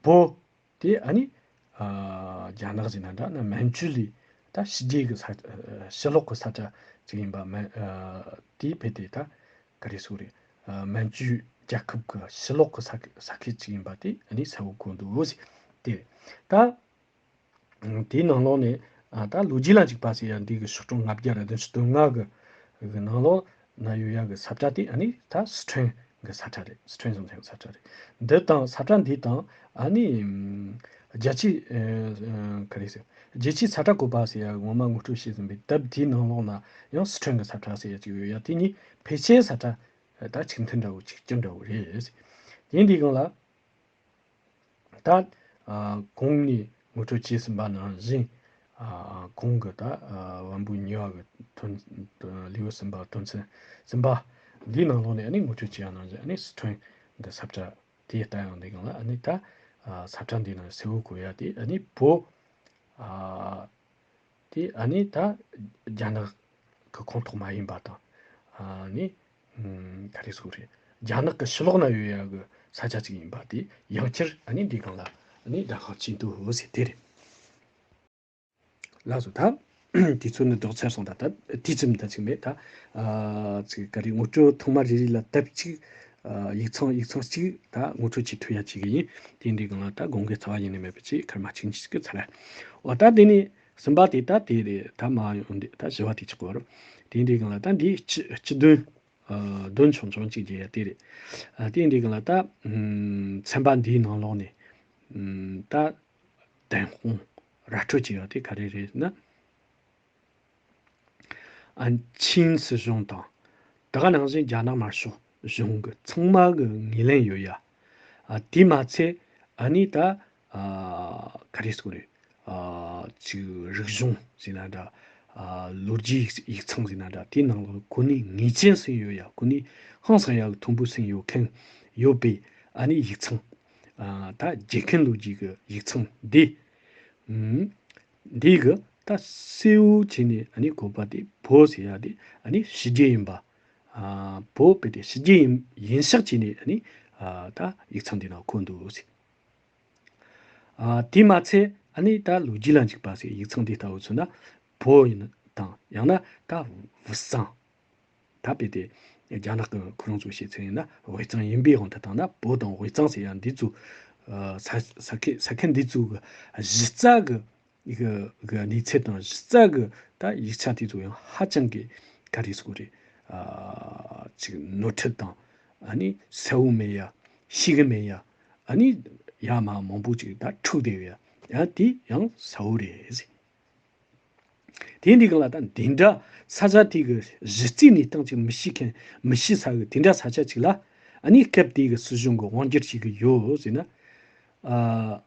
བོད་དེ་ཨ་ནི་ཨ་རྒྱ་ནག་ཟེར་ན་འདྲ་ན་མན་ཇུ་ལི་ད་ཕྱི་རྒྱལ་གྱི་ས་ཕྱི་ལོགས་ཀྱི་ས་ཆ་ཅིག་ཡིན་པ་མན་ཨ་དེའི་ཕེ་དེ་ད་ག་རེ་ཟེར་རེད། ཨ་མན་ཇུ་རྒྱལ་ཁབ་ཀྱི་ཕྱི་ལོགས་ཀྱི་ས་ས་ཁུལ་ཅིག་ཡིན་པ་དེ་ཨ་ནི་གསལ་བོ་གོ་འདུག་ཟེར། དེ་རེད་ད། དེའི་ནང་ལོགས་ནས་ཨ་ད་ལོ་རྒྱུས་ལ་འཇུག་པ་ཟེར་ཡ་འདི་གི་ཤོག་གྲངས་ལྔ་བརྒྱ་ར་བདུན་ཅུ་དོན་ལྔ་གི་གི་ནང་ལོགས་ན་ཡོད་ཡ་གི་ས་བཀྲ་དེ་ཨ་ནི་ད་སི་ཁྲོན་ གི་ས་ཁྲ་རེད། སི་ཁྲོན་ཞིང་ཆེན་གྱི་ས་ཁྲ་རེད། འདི་དང་ས་ཁྲ་འདི་དང་ཨ་ནི་ཨམ་རྒྱ་ཆེའི་ཨ་ཨ་ག་རེ་ཟེར། རྒྱལ་སྤྱིའི་ས་ཁྲ་བཀོད་པ་ཟེར་ཡ་ངོ་མ་ངོ་སྤྲོད་བྱས་ཟིན་པའི་དེབ་དེའི་ནང་ལོགས་ན་ཡང་སི་ཁྲོན་གྱི་ས་ཁྲ་ཟེར་ཡ་ཅིག་ཡོད་ཡ། དེ་གཉིས་ཕལ་ཆེར་ས་ཁྲ་ད་གཅིག་མཐུན་འདྲ་བོ་གཅིག་གྱུར་འདྲ་བོ་རེད། དེ་འདི་སྒང་ལ། ད་ཨ་གོང་ནས་ངོ་སྤྲོད་བྱས་ཟིན་པ་ནང་བཞིན། ཨ་གོང་གི་ད་ཨ་བམ་པོ་ཉེ་བ་གི་དོན་ལེའུ་གསུམ་པ་དོན་ཚན་གསུམ་པ་འདིའི་ནང་ལོགས་ནས་ཨ་ནི་ངོ་སྤྲོད་བྱས་པ་ནང་བཞིན་ཨ་ནི་སི་ཁྲོན་གྱི་ས་ཁྲ་དེ་ལྟ་ཡོང་དུས་སྒང་ལ། ཨ་ནི་ད་ཨ་ས་ཁྲ་འདི་ནང་གསལ་བོ་བཀོད་ཡ་དེ་ཨ་ནི་བོད་ཨ་དེ་ཨ་ནི་ད་རྒྱ་ནག་གི་ཁོངས་གཏོགས་མ་ཡིན་པ་དང་། ཨ་ནི་ཨམ་ག་རེ་ཟེར་དགོས་རེད། རྒྱ་ནག་གི་ཕྱི་ལོགས་ན་ཡོད་ཡ་གི་ས་ཆ་ཅིག་ཡིན་པ་དེ་ཡང་བསྐྱར་ཨ་ནི་འདི་སྒང་ལ་ཨ་ནི་སྦྲགས་ཤིང་བྱིན་འདུག་ཟེར་དེ་རེད། ལགས་སོ། ད་དུས་ཚོད་ནི་ལྡོག་ཚར་སོང་། ད་ད་དུས་ཙམ་ད་ཅིག་མེད། ད་ཨ་ཅིག་ག་རེ་ངོ་སྤྲོད་ཐོག་མ་རེ་རེ་ལ་དེབ་གཅིག་ཨ་ཡིག་ཚང་ཡིག་ཚང་གཅིག་ད་ངོ་སྤྲོད་བྱེད་ཐུབ་ཡ་བྱེད་གི་ཡིན། དེ་འདི་སྒང་ལ་ད་དགོངས་འགལ་རྩ་བ་ཡེ་ནས་མེད་པ་ཅིག་སྐར་མ་གཅིག་གཉིས་ཅིག་གི་ཚར། འོ་ད་དེ་ནས་གསུམ་པ་དེ་ད་དེ་རེད། ད་མ་ཡོང་དེ་ད་བཞི་བ་དེ་ཆགས་པ་རེད། དེ་འདི་སྒང་ལ་ད་འདི་སྤྱི་སྤྱི་དོན་ཨ་དོན་ཆུང་ཆུང་གཅིག་བརྗོད་ཡ་དེ་རེད། ཨ་དེ་འདི་སྒང་ལ་ད་ཨམ་ཚན་པ་འདིའི་ནང་ལོགས་ནས་ཨམ་ད་བདེན་དཔང་ར་སྤྲོད་བྱས་ཡོད་དེ་ག་རེ་རེད་ཟེར་ན། ཨ་ཆིང་སྲིད་གཞུང་དང་། དེ་ག་ནང་བཞིན་རྒྱ་ནག་དམར་ཤོག་གཞུང་གི་ཚང་མ་གི་ངོས་ལེན་ཡོད་ཡ། ཨ་དེ་མ་ཚད་ཨ་ནི་ད་ཨ་ག་རེ་ཟེར་དགོས་རེད། ཨ་ཅིག་རིག་གཞུང་ཟེར་ན་འདྲ། ཨ་ལོ་རྒྱུས་ཡིག་ཚང་ཟེར་ན་འདྲ། དེའི་ནང་ལོགས་གོ་གནས་ངེས་ཅན་ཟིན་ཡོད་ཡ། གོ་གནས་ཧང་སང་ཡ་གི་མཐོན་པོ་ཟིན་ཡོད་མཁན་ཡོད་པའི་ཨ་ནི་ཡིག་ཚང་། ཨ་ད་རྒྱལ་ཁབ་ལོ་རྒྱུས་ཀྱི་ཡིག་ཚང་འདི། ཨུམ། འདི་གི་ད་གསལ་བོ་བྱས་ནས་ཨ་ནི་བཀོད་པ་དེ་བོད་ཟེར་ཡ་དེ་ཨ་ནི་ཕྱི་རྒྱལ་ཡིན་པ། ཨ་བོད་དཔེ་དེ་ཕྱི་རྒྱལ་ཡིན་ཡིན་ཤག་བྱས་ནས་ཨ་ནི་ཨ་ད་ཡིག་ཚང་འདི་ནང་བཀོད་འདུག་ཟེར། ཨ་དེ་མ་ཚད་ཨ་ནི་ད་ལོ་རྒྱུས་ལ་འཇུག་པ་ཟེར་ཡིག་ཚང་འདི་ལྟ་བུ་མཚོན་ན་བོད་ཡིན་དང་ཡང་ན་ད་དབུས་གཙང་། ད་དཔེ་དེ་རྒྱ་ནག་གི་ཁོ་རང་ཚོའི་བཤད་ཚུལ་ཡིན་ན་དབུས་གཙང་ཡིན་པའི་དབང་དུ་བཏང་ན་བོད་དང་དབུས་གཙང་ཟེར་ཡ་འདི་ཚོ། ཨ་ས་ས་ཁུལ་ས་ཁུལ་འདི་ཚོ་གི་གཞི་རྩ་གི་གི་གི་གནས་ཚད་དང་གཞི་རྩ་གི་ད་ཡིག་ཆ་དེ་ཚོ་ཡང་ཧ་ཅང་གི་ག་རེ་ཟེར་དགོས་རེད། ཨ་ཅིག་ནོར་འཁྲུལ་དང་ཨ་ནི་གསལ་བོ་མེད་ཡ། ཤེས་གི་མེད་ཡ། ཨ་ནི་ཡ་མ་མང་པོ་ཅིག་ད་འཁྲུག་བསྡད་ཡོད་ཡ། ཡང་དེ་ཡང་གསལ་བོ་རེད་ཟེར། དེ་འདི་གང་ལ་ད་འདི་འདྲ་ས་ཆ་དེ་གི་གཞི་རྩའི་གནས་སྟངས་ཅིག་མི་ཤེས་མཁན་མི་ཤེས་ས་གི་དེ་འདྲ་ས་ཆ་ཅིག་ལ་ཨ་ནི་སྐབས་དེ་གི་སྲིད་གཞུང་གི་དབང་སྒྱུར་བྱེད་གི་ཡོད་ཟེར་ན། ཨ།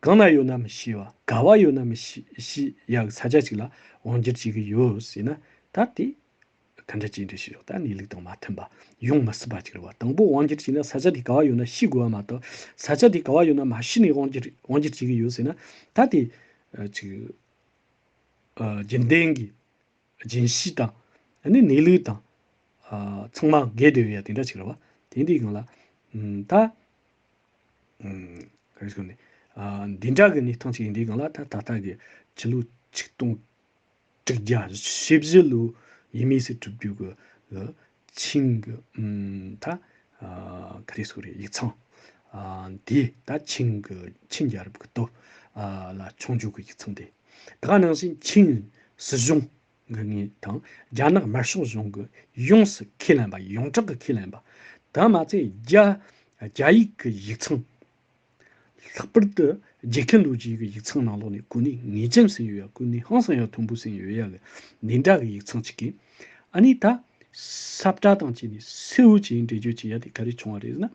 གང་ན་ཡོད་ན་མི་ཤེས་པ། ག་བ་ཡོད་ན་མི་ཤེས་ཤེས་ཡག་ས་ཆ་ཅིག་ལ་དབང་སྒྱུར་བྱེད་ཀྱི་ཡོད་ཟེར་ན། ད་དེ་ག་འདྲ་ཅིག་འདྲ་ཞིག་ཡོད། ད་གནས་ལུགས་དང་མ་མཐུན་པ། ཡོང་མི་སྲིད་པ་ཅིག་རེད་བ། དང་པོ་དབང་སྒྱུར་བྱས་ན་ས་ཆ་དེ་ག་བ་ཡོད་ན་ཤེས་དགོས་པ་མ་གཏོགས། ས་ཆ་དེ་ག་བ་ཡོད་ན་མ་ཤེས་ནས་དབང་སྒྱུར་དབང་སྒྱུར་བྱེད་ཀྱི་ཡོད་ཟེར་ན། ད་དེ་ཨ་ཅིག་ཨ་རྒྱུན་ལྡན་གྱི་རྒྱུན་ཤེས་དང་ཨ་ནི་གནས་ལུགས་དང་ཨ་ཚང་མ་འགལ་བསྡད་ཡོད་ཡ་དེ་འདྲ་ཅིག་རེད་བ། དེ་འདྲའི་སྒང་ལ་ཨམ་ད་ཨམ་ག་རེ་ཟེར་ནས་ཨ་འདི་འདྲ་གི་གནས་སྟངས་ཅིག་ཡིན་དུས་སྒང་ལ། ད་ད་ལྟ་གི་ཕྱི་ལོ་ཆིག་སྟོང་དྲུག་བརྒྱ་བཞི་བཅུ་ལོ་ཡས་མས་སུ་གྲུབ་རྒྱུ་གི་གི་ཆིང་གི་ཨམ་ད་ཨ་ག་རེ་ཟེར་རེད། ཡིག་ཚང་ཨ་འདི་ད་ཆིང་གི་ཆིང་རྒྱལ་རབས་ཀྱི་སྟོད་ཨ་ལ་བྱུང་རྒྱུ་གི་ཡིག་ཚང་དེ། ད་ག་ནང་བཞིན་ཆིང་སྲིད་གཞུང་གི་ངོས་དང་རྒྱ་ནག་དམར་ཤོག་གཞུང་གི་ཡོངས་སུ་ཁས་ལེན་པ། ཡོངས་གྲགས་ཀྱི་ཁས་ལེན་པ། དེ་མ་ཚད་རྒྱ་རྒྱ་ཡིག་གི་ཡིག་ཚང་། ལྷག་པར་དུ་རྒྱལ་ཁབ་ལོ་རྒྱུས་ཀྱི་ཡིག་ཚང་ནང་ལོགས་ནས་གོ་གནས་ངེས་ཅན་ཟིན་ཡོད་ཡ། གོ་གནས་ཧང་སང་ཡ་མཐོན་པོ་ཟིན་ཡོད་ཡ་གི་འདི་འདྲ་གི་ཡིག་ཚང་ཅིག་གིས་ཨ་ནི་ད་ས་བཀྲ་དང་བཅས་ནས་གསལ་བོ་བྱས་འགྲེལ་བརྗོད་བྱེད་ཡ་དེ་ག་རེ་བྱུང་བ་རེད་ཟེར་ན།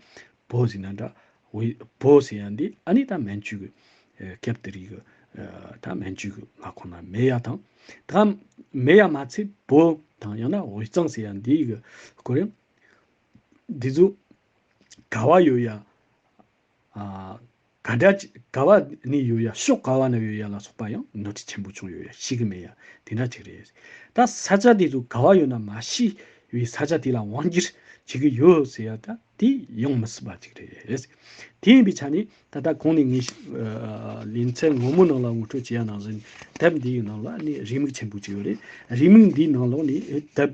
བོད་ཟེར་ན་འདྲ། བོད་བོད་ཟེར་ཡ་འདི་ཨ་ནི་ད་མན་ཇུ་གི་ཨ་སྐབས་དེ་རིགས་ཀྱི་ཨ་ད་མན་ཇུ་གི་མངའ་ཁོངས་ན་མེད་ཡ་དང་། ད་མེད་ཡ་མ་ཚད་བོད་དང་ཡང་ན་དབུས་གཙང་ཟེར་ཡ་འདི་གི་སྐོར་ཡང་འདི་ཚོ་ག་བ་ཡོད་ཡ། ཨ་ག་འདྲ་ཅིག་ག་བ་ནས་ཡོད་ཡ། ཕྱོགས་ག་བ་ནས་ཡོད་ཡ་ལ་སོགས་པ་ཡང་ནོར་འཁྲུལ་ཆེན་པོ་བྱུང་ཡོད་ཡ། ཤེས་གི་མེད་ཡ་དེ་འདྲ་ཅིག་རེད། ད་ས་ཆ་དེ་ཚོ་ག་བ་ཡོད་ན་མ་ཤེས་པའི་ས་ཆ་དེ་ལ་དབང་སྒྱུར་བྱེད་གི་ཡོད་ཟེར་ཡ་ད་དེ་ཡོང་མི་སྲིད་པ་ཅིག་རེད། དེ་ཡིན་པའི་ཆ་ནས་ད་ལྟ་གོང་ནས་ངས་ཨ་ལེ་ཚན་སྔོན་མོ་ནང་ལ་ངོ་སྤྲོད་བྱས་ཡ་ནང་བཞིན་དེབ་འདིའི་ནང་ལ་ནི་རེའུ་མིག་ཆེན་པོ་ཅིག་ཡོད་རེད། རེའུ་མིག་འདིའི་ནང་ལོགས་ནས་དེབ་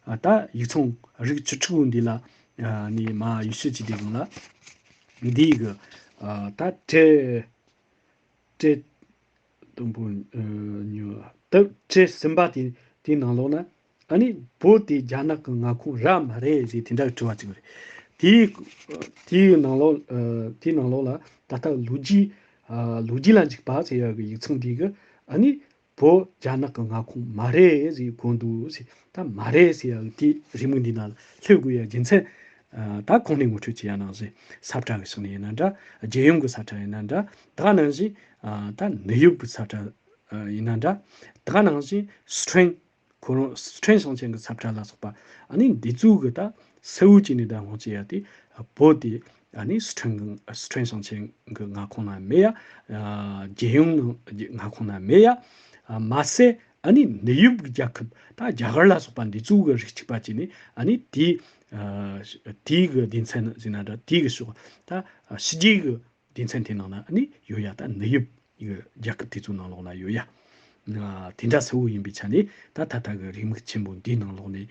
ཨ་ད་ཡིག་ཚང་རིགས་བཅུ་དྲུག་པོ་འདི་ལ་ཨ་ནི་མ་ཡུལ་ཤུལ་གྱི་དེ་གང་ལ་འདི་གི་ཨ་ད་ཊྲེ་ཊྲེ་དུམ་བུ་ཨ་ཉོ་ད་ཊྲེ་གསུམ་པ་དེ་དེའི་ནང་ལོགས་ན་ ཨ་ནི་བོད་དེ་རྒྱ་ནག་གི་མངའ་ཁོངས་ར་མ་རེད་ཟེར་དེ་འདྲ་གི་དྲི་བ་བཙུགས་པ་རེད། དེའི་དེའི་ནང་ལོགས་ཨ་དེའི་ནང་ལོགས་ལ་ད་ལྟ་ལོ་རྒྱུས་ཨ་ལོ་རྒྱུས་ལ་འཇུག་པ་ཟེར་ཡག་གི་ཡིག་ཚང་འདི་གི་ཨ་ནི་བོད་རྒྱ་ནག་གི་མངའ་ཁོངས་མ་རེད་ཟེར་གོ་འདུག་ཟེར། ད་མ་རེད་ཟེར་ཡག་དེ་རེའུ་མིག་འདི་ནང་ལ་སླེབས་དགོས་ཡག་རྒྱུ་མཚན་ཨ་ད་གོང་ནས་ངོ་སྤྲོད་བྱས་ཡག་ནང་བཞིན་ས་བཀྲ་གི་ཕྱོགས་ནས་ཡིན་ན་འདྲ། རྒྱལ་ཡོངས་ཀྱི་ས་བཀྲ་ཡིན་ན་འདྲ། ད་ག་ནང་བཞིན་ཨ་ད་ནུས་ཡོད་ཀྱི་ས་བཀྲ་ཨ་ཡིན་ན་འདྲ། ད་ག་ནང་བཞིན་སི་ཁྲོན། ཁོ་རང་སི་ཁྲོན་ཞིང་ཆེན་གྱི་ས་བཀྲ་ལ་སོགས་པ་ཨ་ནི་འདི་ཚོ་གི་ད་གསལ་བོ་བྱས་ནས་བདག་སྐྱོང་བྱེད་ཡ་དེ་བོད་དེ་ཨ་ནི་སི་ཁྲོན་གྱི་སི་ཁྲོན་ཞིང་ཆེན་གྱི་མངའ་ཁོངས་ན་མེད་ཡ། ཨ་རྒྱལ་ཡོངས་ནང་མངའ་ཁོངས་ན་མེད་ཡ། ཨ་མ་ཟད་ཨ་ནི་ནུས་ཡོད་ཀྱི་རྒྱལ་ཁབ་ད་རྒྱ་གར་ལ་སོགས་པ་འདི་ཚོ་གི་རིགས་གཅིག་པ་བྱས་ནས་ཨ་ནི་དེ་ཨ་དེའི་གི་སྡེ་ཚན་ཟེར་ན་འདྲ། དེའི་གི་ཕྱོགས་ད་ཕྱི་རྒྱལ་གྱི་སྡེ་ཚན་དེ་ནང་ན་ཨ་ནི་ཡོད་ཡ། ད་ནུས་ཡོད་ཀྱི་རྒྱལ་ཁབ་དེ་ཚོའི་ནང་ལོགས་ན་ཡོད་ཡ། ཨ་དེ་འདྲ་གསལ་བོ་ཡིན་པའི་ཆ་ནས་ད་ད་ལྟ་གི་རེའུ་མིག་ཆེན་པོ་འདིའི་ནང་ལོགས་ནས་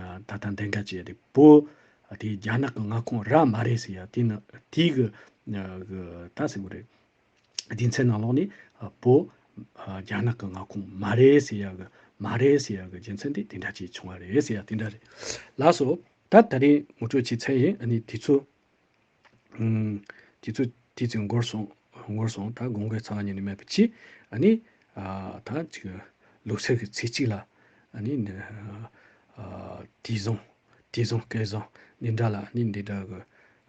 ཨ་ད་ལྟ་འདི་འདྲ་བྱས་ཏེ་བོད་ཨ་དེ་རྒྱ་ནག་གི་མངའ་ཁོངས་ར་མ་རེད་ཟེར་ཡ་དེ་ནི་དེའི་གི་ཨ་གི་ད་ཟེར་དགོས་རེད། སྡེ་ཚན་ནང་ལོགས་ནས་ཨ་བོད་ཨ་རྒྱ་ནག་གི་མངའ་ཁོངས་མ་རེད་ཟེར་ཡ་གི་མ་རེད་ཟེར་ཡ་གི་རྒྱུ་མཚན་དེ་དེ་འདྲ་ཅིག་བྱུང་བ་རེད་ཟེར་ཡ་དེ་འདྲ་རེད། ལགས་སོ། ད་ད་རེས་ངོ་སྤྲོད་བྱས་ཚར་ཡིན། ཨ་ནི་དུས་ཚོད་ཨུམ། དུས་ཚོད་དུས་ཚོད་འགོར་སོང་། འགོར་སོང་། ད་དགོང་དགོང་ཚ་བ་ཉིད་ནས་མེད་པ་ཅི། ཨ་ནི་ཨ་ད་ཅིག་ལོ་སར་གྱི་ཚེས་གཅིག་ལ་ཨ་ནི་ཨ་དེ་བཟང་དེ་བཟང་སྐལ་བཟང་འདི་འདྲ་ལ་ཨ་ནི་འདི་འདྲ་གི་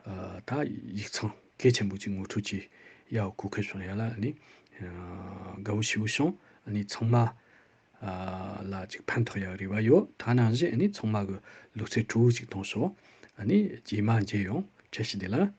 ཨ་ད་ཡིག་ཚང་གལ་ཆེན་པོ་ཅིག་ངོ་སྤྲོད་ཅིག་ཡག་གོ་ཁེ་བྱུང་ཡ་ལ་ཨ་ནི་ཨ་དགའ་བོ་ཞེ་བོ་བྱུང་། ཨ་ནི་ཚང་མ་ཨ་ལ་ཅིག་ཕན་ཐོགས་ཡག་རེ་བ་ཡོད། ད་ནང་བཞིན་ཨ་ནི་ཚང་མ་གི་ལོ་ཚོད་སྤྲོ་བོ་ཅིག་གཏོང་ཤོག་ཨ་ནི་རྗེས་མ་མཇལ་ཡོང་། བཀྲ་ཤིས་བདེ་ལེགས།